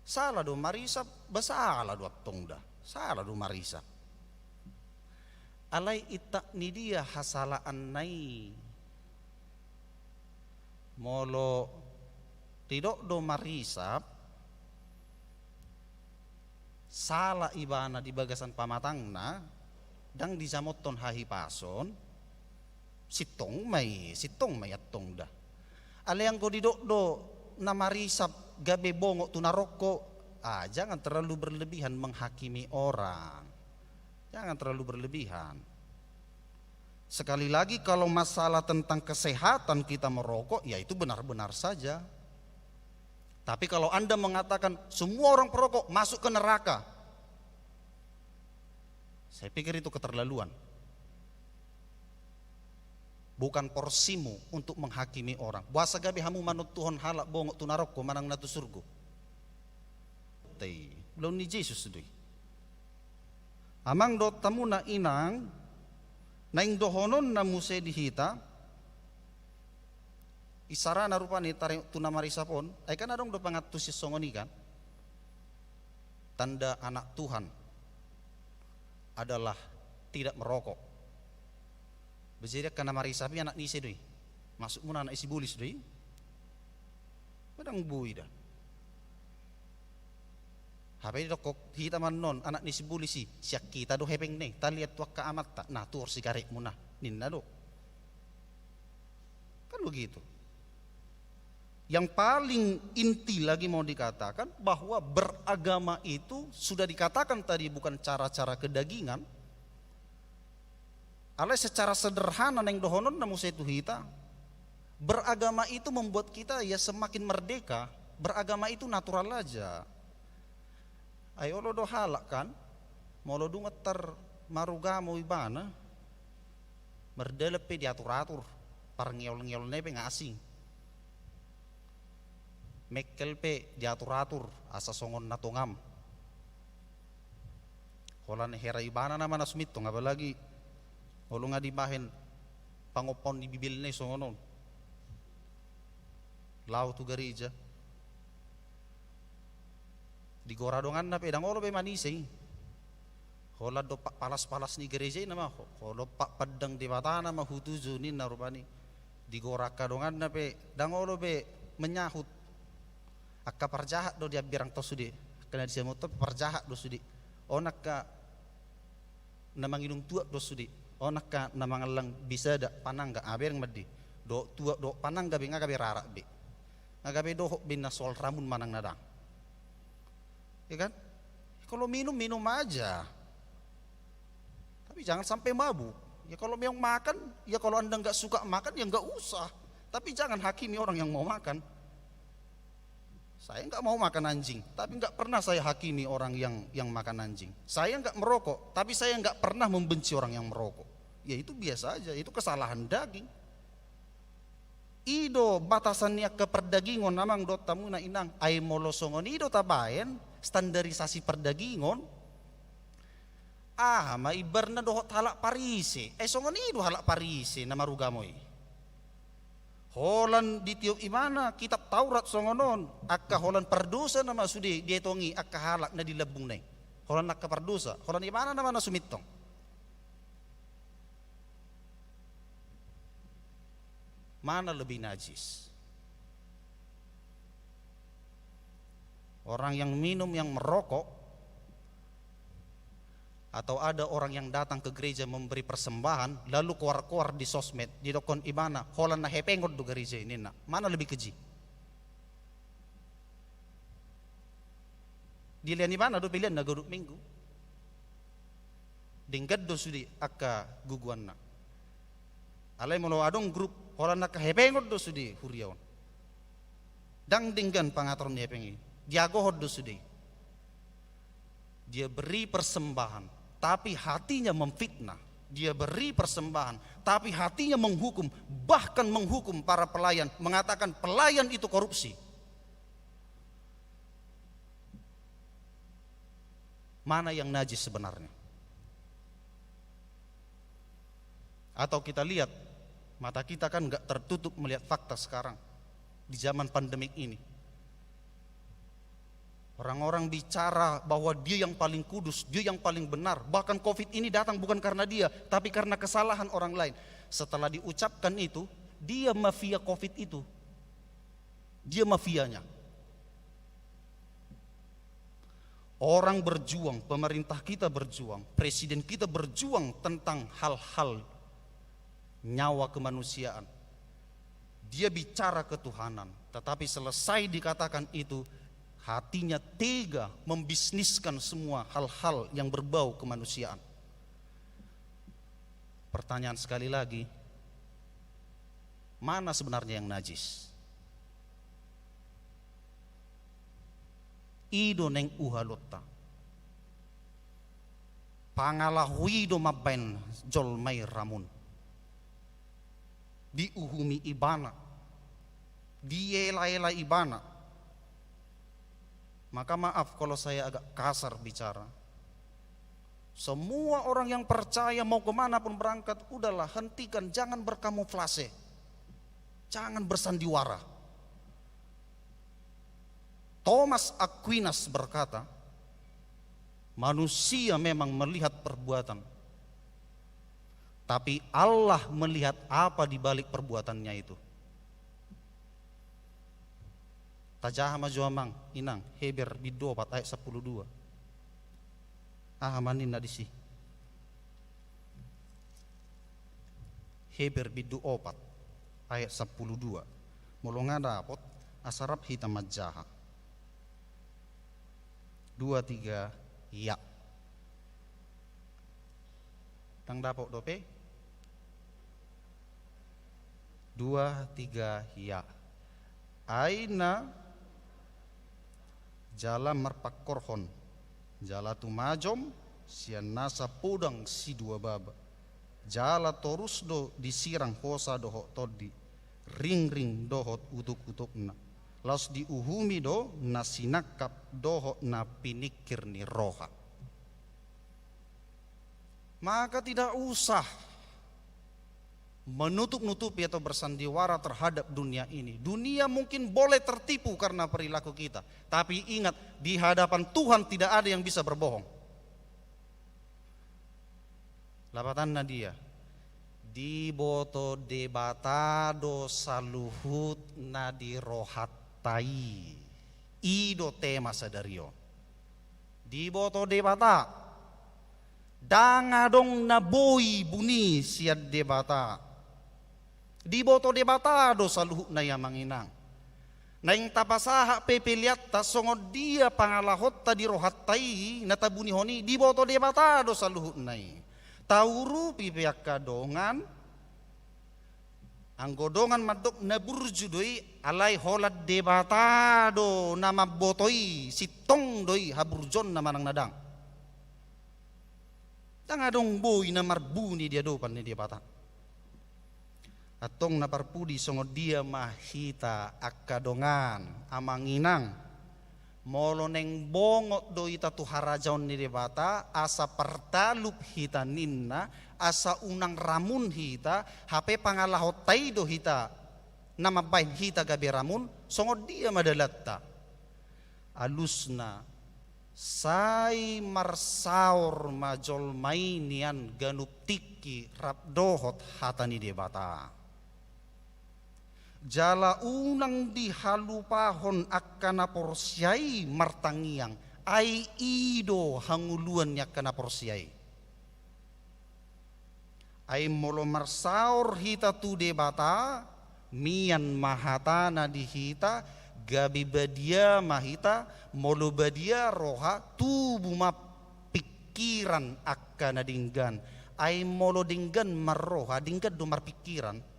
sala do marisap? Ba sala do antong da, sala do marisap. Alai intak ni dia hasalaanna i? Molo didok do marisap, sala ibana di bagasan pamatangna, ndang dijamothon hahipason, sintong ma i, sintong ma i antong da. Alai anggo didok do na marisap gabe bongot tu na rokok, ah, jangan terlalu berlebihan menghakimi orang. Jangan terlalu berlebihan. Sekali lagi, kalau masalah tentang kesehatan kita merokok, ya itu benar-benar saja. Tapi kalau Anda mengatakan semua orang perokok masuk ke neraka, saya pikir itu keterlaluan. Bukan porsimu untuk menghakimi orang. Boasa gabe hamu manontuhon halak bongot tu na rokok manang na tu surgo? Te, ulaon ni Jesus do i. Amang dohot hamu na inang, naeng dohononna muse di hita, isarana rupani taringot tu na marisap on, ai kan adong do pangantusi songon i kan? Tanda anak Tuhan adalah tidak merokok. Berarti angka na marisap i anak ni ise do i? Maksudmuna anak ni sibolis do i? Ba ndang boi da. Hape didok hita ma annon anak ni sibolis i, sian hita do hepengna i, taliat tu angka amanta, na tuor sigaretmuna, ninna do. Kan begitu. Yang paling inti lagi mau dikatakan bahwa beragama itu sudah dikatakan tadi bukan cara-cara kedagingan. Alai secara sederhana naeng dohononna muse tu hita, beragama itu membuat kita ya semakin merdeka. Beragama itu natural aja. Ai olo do halak kan, molo dung tar marugamo ibana, mardalan pe diatur-atur, parngeol-ngeolna pe nga asing. Mengkel pe diatur-atur, asa songon na tongam. Holan hera ibana nama na sumintong, apalagi olo nga dibahen pangompaon ni Bibelna i songon on. Laho tu gareja. Digora donganna pe ndang olo be manise i. Holan dompak palas-palas ni gareja i nama, ho-, ho-, dompak pandang Debata nama hutuju ninna rupani. Digora angka donganna pe ndang olo be menyahut. Angka parjahat do diamberang tong sude. Angka na di Siamun tong parjahat do sude. On angka na manginum tuak do sude. On angka na mangallang bisada panangga, ah, bereng ma di. Dohot tuak dohot panangga be nga gabe rarak be. Nga gabe dohot be na soal ramun manang na dang. Ya kan? Kalau minum, minum aja. Tapi jangan sampai mabuk. Ya kalau memang makan, ya kalau Anda nggak suka makan, ya nggak usah. Tapi jangan hakimi orang yang mau makan. Saya nggak mau makan anjing, tapi nggak pernah saya hakimi orang yang, yang makan anjing. Saya nggak merokok, tapi saya nggak pernah membenci orang yang merokok. Ya itu biasa aja, itu kesalahan daging. I do batasan ni angka pardagingon, amang dohot hamu na inang. Ai molo songon i do tabaen standarisasi pardagingon, aha ma imbarna dohot halak Parise? Ai songon i do halak Parise na marugamo i. Holan ditiop ibana kitab Taurat songon on, angka holan pardosa nama sude dietongi angka halak na di lambungna i. Holan angka pardosa, holan ibana nama na sumintong. Mana lebih najis? Orang yang minum, yang merokok, atau ada orang yang datang ke gereja memberi persembahan, lalu koar-koar di sosmed, didokkon ibana, holan na hepengon do gareja i ninna. Mana lebih keji? Dilean ibana do pelean na godang minggu. Denggan do sude angka gogoanna. Alai molo adong grup, holan angka hepengon do sude huria on. Ndang denggan pangator ni hepeng i. Diagohon do sude. Dia beri persembahan, tapi hatinya memfitnah. Dia beri persembahan, tapi hatinya menghukum, bahkan menghukum para pelayan, mengatakan pelayan itu korupsi. Mana yang najis sebenarnya? Atau kita lihat, mata kita kan nggak tertutup melihat fakta sekarang di zaman pandemik ini. Orang-orang bicara bahwa dia yang paling kudus, dia yang paling benar. Bahkan covid ini datang bukan karena dia, tapi karena kesalahan orang lain. Setelah diucapkan itu, dia mafia covid itu. Dia mafianya. Orang berjuang, pemerintah kita berjuang, presiden kita berjuang tentang hal-hal nyawa kemanusiaan. Dia bicara ketuhanan, tetapi selesai dikatakan itu, hatinya tega membisniskan semua hal-hal yang berbau kemanusiaan. Pertanyaan sekali lagi, mana sebenarnya yang najis? I do naeng uhalonta. Pangalaho i do mambaen jolma i ramun. Diuhumi ibana. Diela-ela ibana. Maka maaf kalau saya agak kasar bicara. Semua orang yang percaya mau kemanapun berangkat, udahlah hentikan, jangan berkamuflase. Jangan bersandiwara. Thomas Aquinas berkata, manusia memang melihat perbuatan, tapi Allah melihat apa di balik perbuatannya itu. Tajaha ma jo amang, inang, Heber bindu opat ayat sampulu dua. Aha ma ninna disi? Heber bindu opat ayat sampulu dua. Molo nga dapot, asa rap hita manjaha. Dua, tiga, ya. Ndang dapot dope? Dua, tiga, ya. Ai na jala marpangkorhon, jala tumajom sian nasa podang sidua baba, jala torus do disirang hosa dohot tondi, ringring dohot utukutukna. Laos diuhumi do na sinangkap dohot na piningkir ni roha. Maka tidak usah menutup-nutupi atau bersandiwara terhadap dunia ini. Dunia mungkin boleh tertipu karena perilaku kita, tapi ingat, di hadapan Tuhan tidak ada yang bisa berbohong. Lapatanna dia, diboto Debata do saluhut na di rohanta i. I do tema sadari on. Diboto Debata. Ndang adong na boi buni sian Debata. Diboto Debata do saluhutna i, amang inang. Naeng tapasahat pe peleanta songon dia pangalahonta di rohanta i na tabunihon i, diboto Debata do saluhutna i. Taurupi pe angka dongan, anggo dongan mandok na burju do i, alai holan Debata do na mamboto i, sintong do i haburjuonna manang na ndang. Ndang adong boi na marbuni di adopan ni Debata. Antong na parpudi, songon dia ma hita angka dongan, amang inang? Molo naeng bongot do hita tu harajaon ni Debata, asa partalup hita ninna, asa unang ramun hita, hape pangalahonta i do hita na mambaen hita gabe ramun, songon dia ma dalanta? Alusna, sai marsaor ma jolma i nian ganup tingki rap dohot hata ni Debata. Jala unang dihalupahon angka na porsea i martangiang, ai i do hangoluan ni angka na porsea i. Ai molo marsaor hita tu Debata, mian ma hatana di hita, gabe badia ma hita, molo badia roha, tubu ma pingkiran angka na denggan. Ai molo denggan marroha, denggan do marpingkiran.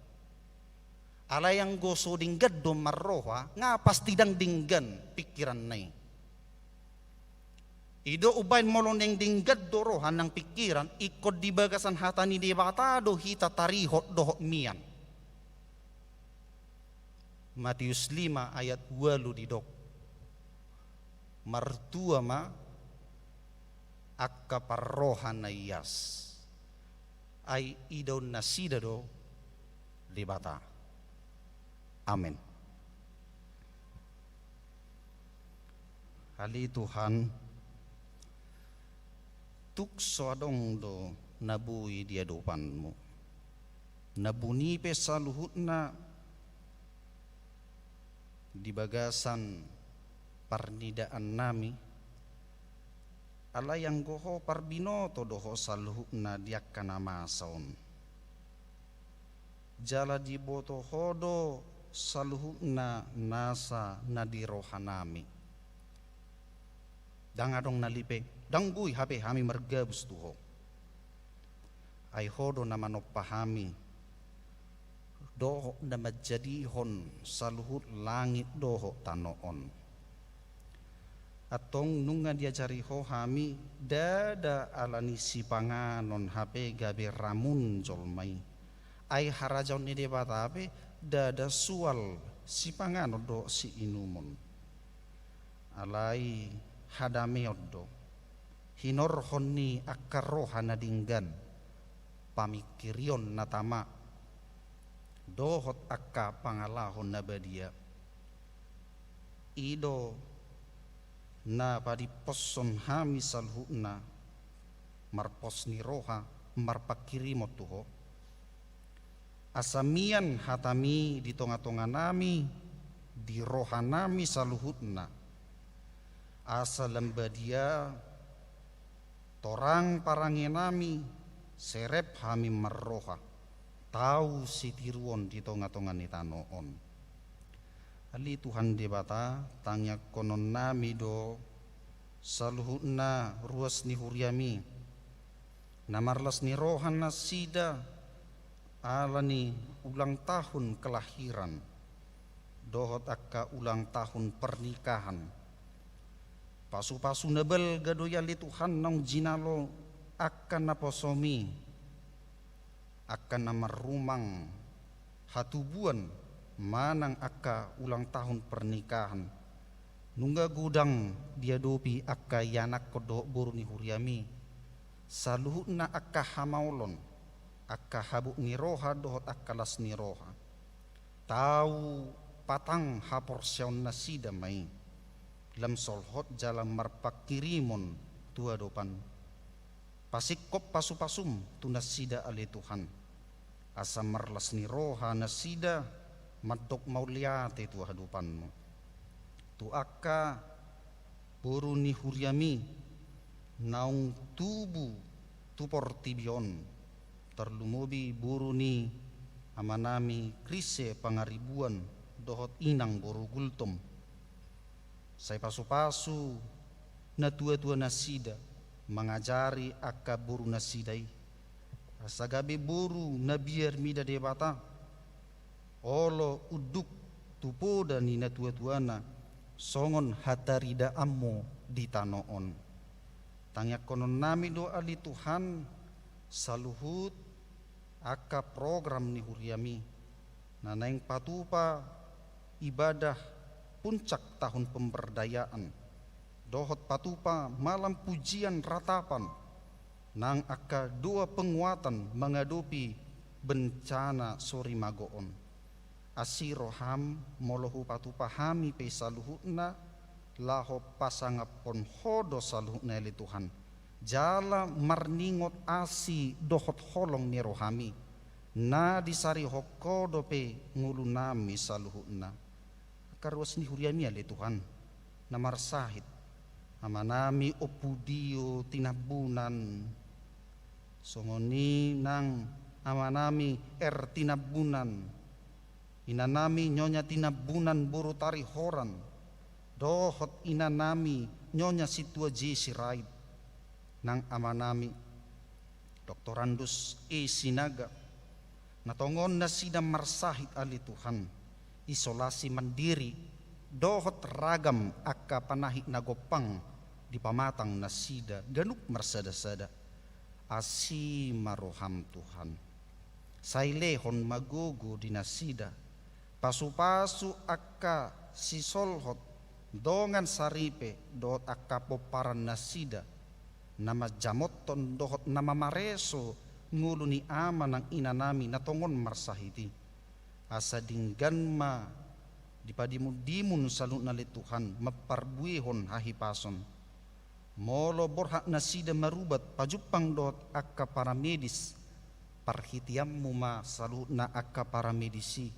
Alai anggo so denggan do marroha, nga pasti ndang denggan pingkiranna i. I do umbaen molo naeng denggan do roha nang pingkiran, ingkon di bagasan hata ni Debata do hita tarihot dohot mian. Matius lima ayat ualu didok, martua ma angka parroha na ias, ai idaon nasida do Debata. Amen. Ale Tuhan, tung so adong do na boi di adopanmu. Na buni pe saluhutna di bagasan parnidaannami, alai anggo Ho parbinoto do Ho saluhutna di angka na masa on. Jala diboto Ho do saluhutna nasa na di rohanami. Ndang adong na lipe, ndang boi hape hami margabus tu Ho. Ai Ho do na manompa hami, dohot na manjadihon saluhut langit dohot tano on. Antong nunga diajari Ho hami, ndada ala ni sipanganon hape gabe ramun jolma i. Ai harajaon ni Debata pe ndada sual sipanganon dohot siinumon. Alai hadameon do, hinorhon ni angka roha na denggan, pamingkirion na tama, dohot angka pangalaho na badia. I do na padimposhon hami saluhutna, marpos ni roha, marpangkirimon tu Ho. Asa mian hatami di tongatonganami, di rohanami saluhutna. Asa lam badia torang parangenami, serep hami marroha, tau sitiruon di tongatonga ni tano on. Ale Tuhan Debata, tangiangkononnami do saluhutna ruas ni huriami, na marlas ni roha nasida ala ni ulang tahun kelahiran dohot angka ulang tahun pernikahan. Pasupasu na balga do i ale Tuhan naung jinalo angka naposomi, angka na marrumang hatubuan manang angka ulang tahun pernikahan. Nunga godang diadopi angka ianakhon dohot boru ni huriami, saluhutna angka hamaolon, angka habot ni roha dohot angka las ni roha. Tau patang haporseaon nasida ma i, lam solhot jala marpangkirimon tu adopan. Pasingkop pasupasum tu nasida ale Tuhan, asa marlas ni roha nasida mandok mauliate tu adopanmu. Tu angka boru ni huriami naung tubu tu portibi on, tarlumobi boru ni amanami Krise Pangaribuan dohot inang boru Gultom. Sai pasupasu natuatua nasida mangajari angka boru nasida i, asa gabe boru na biar mida Debata, olo unduk tu poda ni natuatuana, songon hataridaanmu di tano on. Tangiangkononnami do ale Tuhan, saluhut angka program ni huriami, na naeng patupa ibadah puncak tahun pemberdayaan, dohot patupa malam pujian ratapan, nang angka doa penguatan mangadopi bencana sorimago on. Asi roham molo hupatupa hami pe saluhutna, laho pasangaphon Ho do saluhutna ale Tuhan. Jala marningot asi dohot holong ni rohami, na disarihon Ho dope ngolunami saluhutna. Angka ruas ni huriami ale Tuhan, na marsahit, amanami Ompu Dio Tinambunan, songon i nang amanami R Tinambunan, inanami Nyonya Tinambunan boru Tarihoran, dohot inanami Nyonya Sintua J Sirait, nang amanami Doktorandus E Sinaga, na tongon nasida marsahit ale Tuhan, isolasi mandiri, dohot ragam angka panahit na gompang dipamatang nasida ganup marsadasada. Asi ma roham Tuhan. Sai lehon ma gogo di nasida, pasupasu angka sisolhot dongan saripe dohot angka pomparan nasida, na manjamothon dohot na mamareso ngolu ni ama nang inanami na tongon marsahit i. Asa denggan ma dipadimundimun saluhutna ale Tuhan mamparbuehon hahipason. Molo borhat nasida marubat pajumpang dohot angka paramedis, parhiteanmu ma saluhutna angka paramedis i,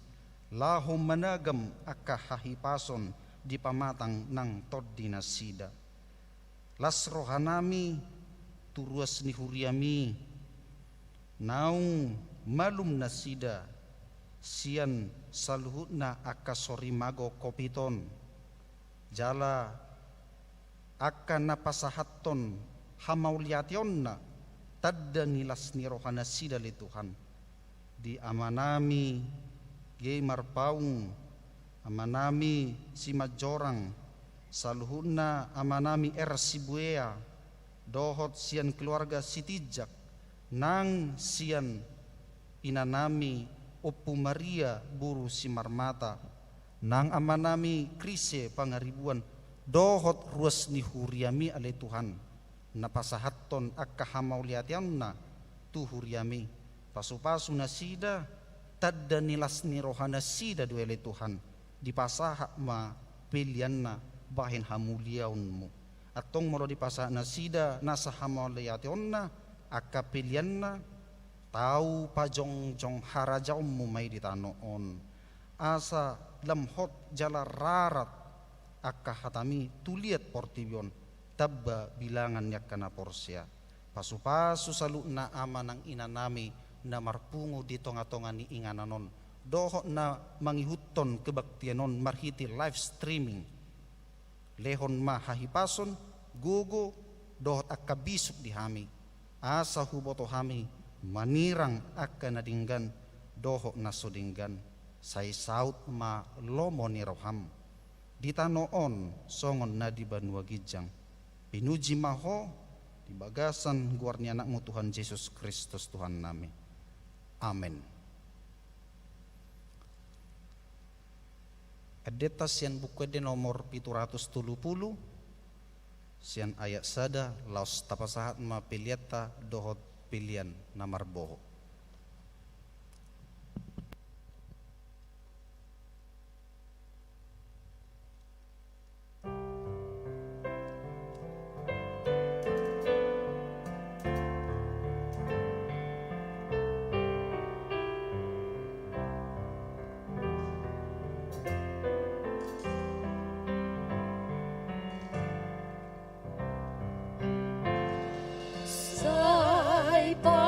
laho managam angka hahipason di pamatang nang tondi nasida. Las rohanami tu ruas ni huriami, naung malum nasida sian saluhutna angka sorimago Covid on, jala angka na pasahathon hamauliateonna tanda ni las ni rohanasida ale Tuhan. Di amanami Gey Marpaung, amanami Simanjorang, saluhutna amanami R Sibuea, dohot sian keluarga Sitinjak, nang sian inanami Ompu Maria boru Simarmata, nang amanami Krise Pangaribuan, dohot ruas ni huriami ale Tuhan, na pasahathon angka hamauliateonna tu huriami. Pasupasu nasida, tanda ni las ni rohanasida do ale Tuhan, dipasahat ma peleanna bahen hamuliaonmu. Antong molo dipasahat nasida nasa hamauliateonna angka peleanna, tau pajongjong harajaonmu ma i di tano on. Asa lam hot jala rarat angka hatami tu liat portibi on, tamba bilangan ni angka na porsea. Pasupasu saluhutna ama nang inanami na marpungu di tongatonga ni inganan on, dohot na mangihuthon kebaktian on marhite live streaming. Lehon ma hahipason, gogo, dohot angka bisuk di hami, asa huboto hami manirang angka na denggan dohot na so denggan. Sai saut ma lomo ni roham di tano on songon na di banua ginjang. Pinuji ma Ho di bagasan goar ni Anakmu Tuhan Jesus Kristus Tuhannami. Amen. Endenta sian Buku Ende nomor pitu ratus tolu pulu, sian ayat sada, laos tapasahat ma peleanta dohot pelean na marbohok. Sai pa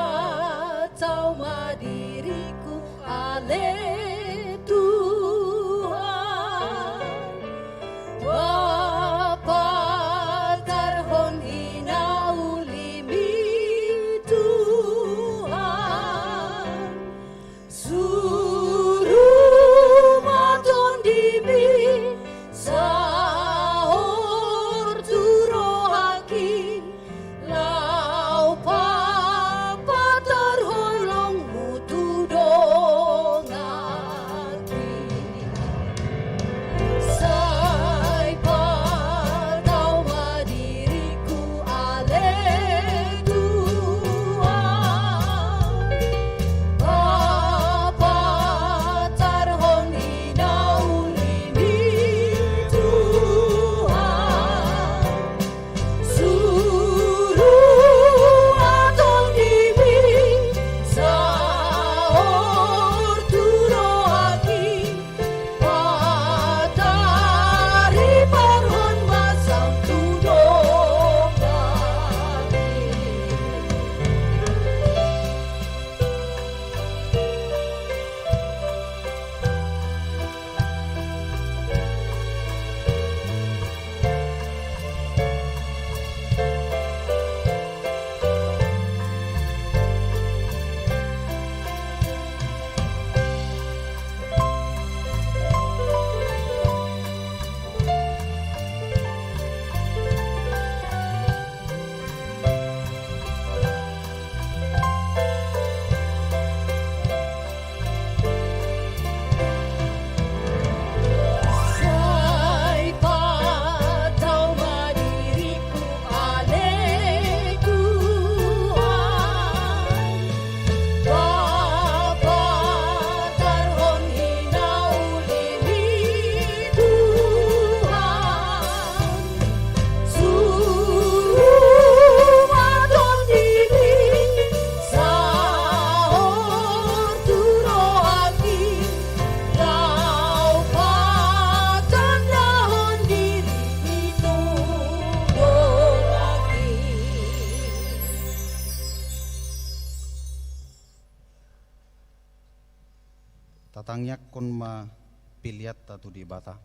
Tatangiangkon ma peleanta tu Debata.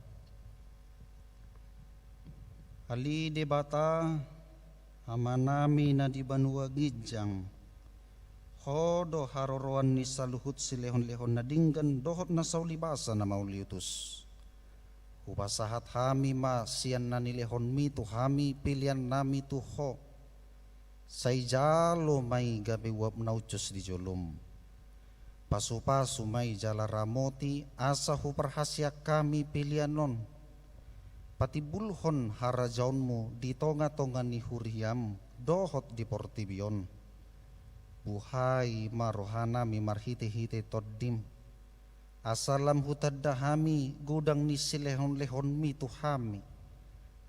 Ale Debata, Amanami na di banua ginjang, Ho do haroroan ni saluhut silehonlehon na denggan dohot na saulibasa na mauliutus. Hupasahat hami ma sian na nilehonMi tu hami peleannami tu Ho. Sai jalo ma i gabe uap na uncus di joloM. Pasupasu ma i jala ramoti asa huparhaseang hami pelean on patimbulhon harajaonMu di tongatonga ni huriaM dohot di portibi on. Buhai ma rohanami marhitehite TondiM, asa lam hutanda hami godang ni silehonlehonMi tu hami,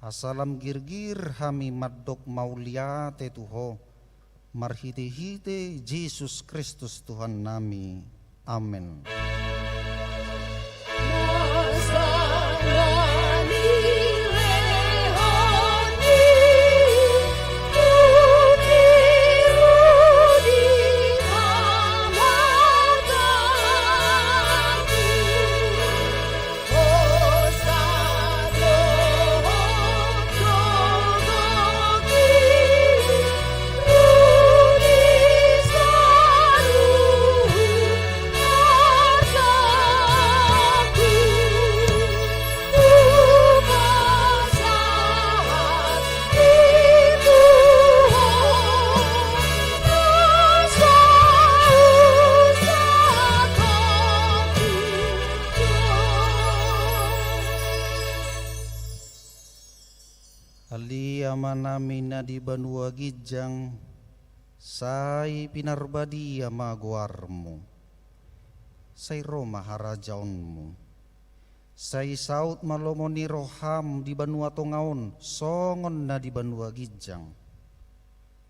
asa lam girgir hami mandok mauliate tu Ho, marhitehite Jesus Kristus Tuhannami. Amen. Ale Amanami na di banua ginjang, sai pinarbadia ma goarMu. Sai ro ma harajaonMu. Sai saut ma lomo ni rohaM di banua tonga on songon na di banua ginjang.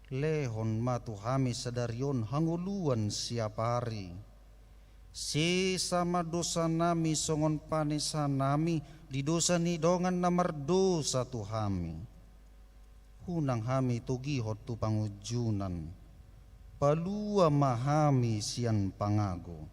Lehon ma tu hami sadari on hangoluan siapari. Sesa ma dosanami songon panesanami di dosa ni dongan na mardosa tu hami. Unang hami togihon tu pangunjunan. Palua ma hami sian pangago.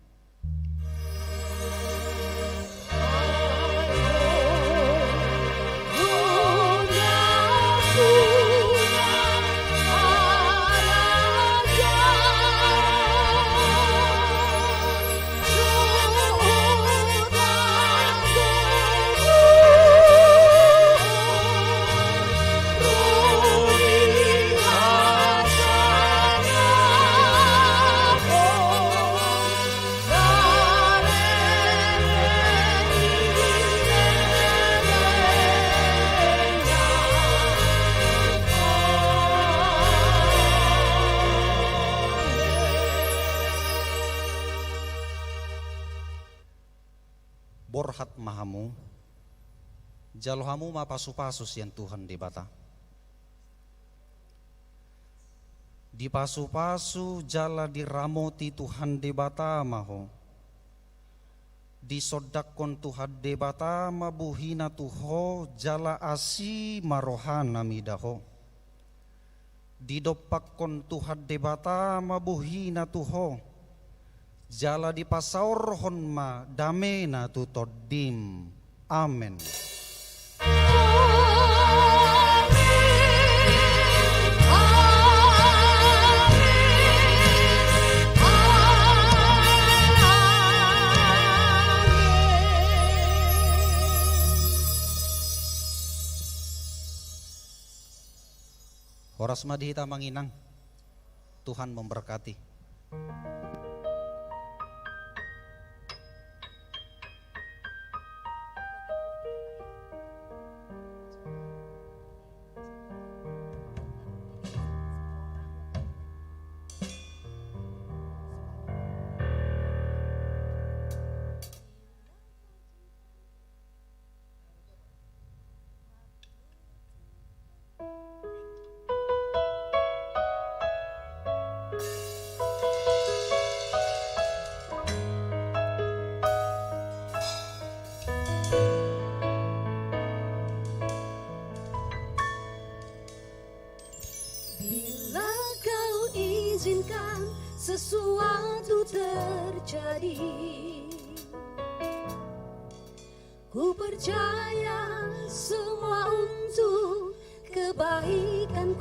Borhat ma hamu, jalo hamu ma pasupasu sian Tuhan Debata. Dipasupasu jala diramoti Tuhan Debata ma ho. Disondangkon Tuhan Debata ma buhina tu ho jala asi ma rohana mida ho. Didompakkon Tuhan Debata ma buhina tu ho, jala dipasaorhon ma damena tu tondim. Amen. Horas ma di hita amang inang. Tuhan memberkati. Bila Kau izinkan sesuatu terjadi, Ku percaya semua untuk kebaikanku.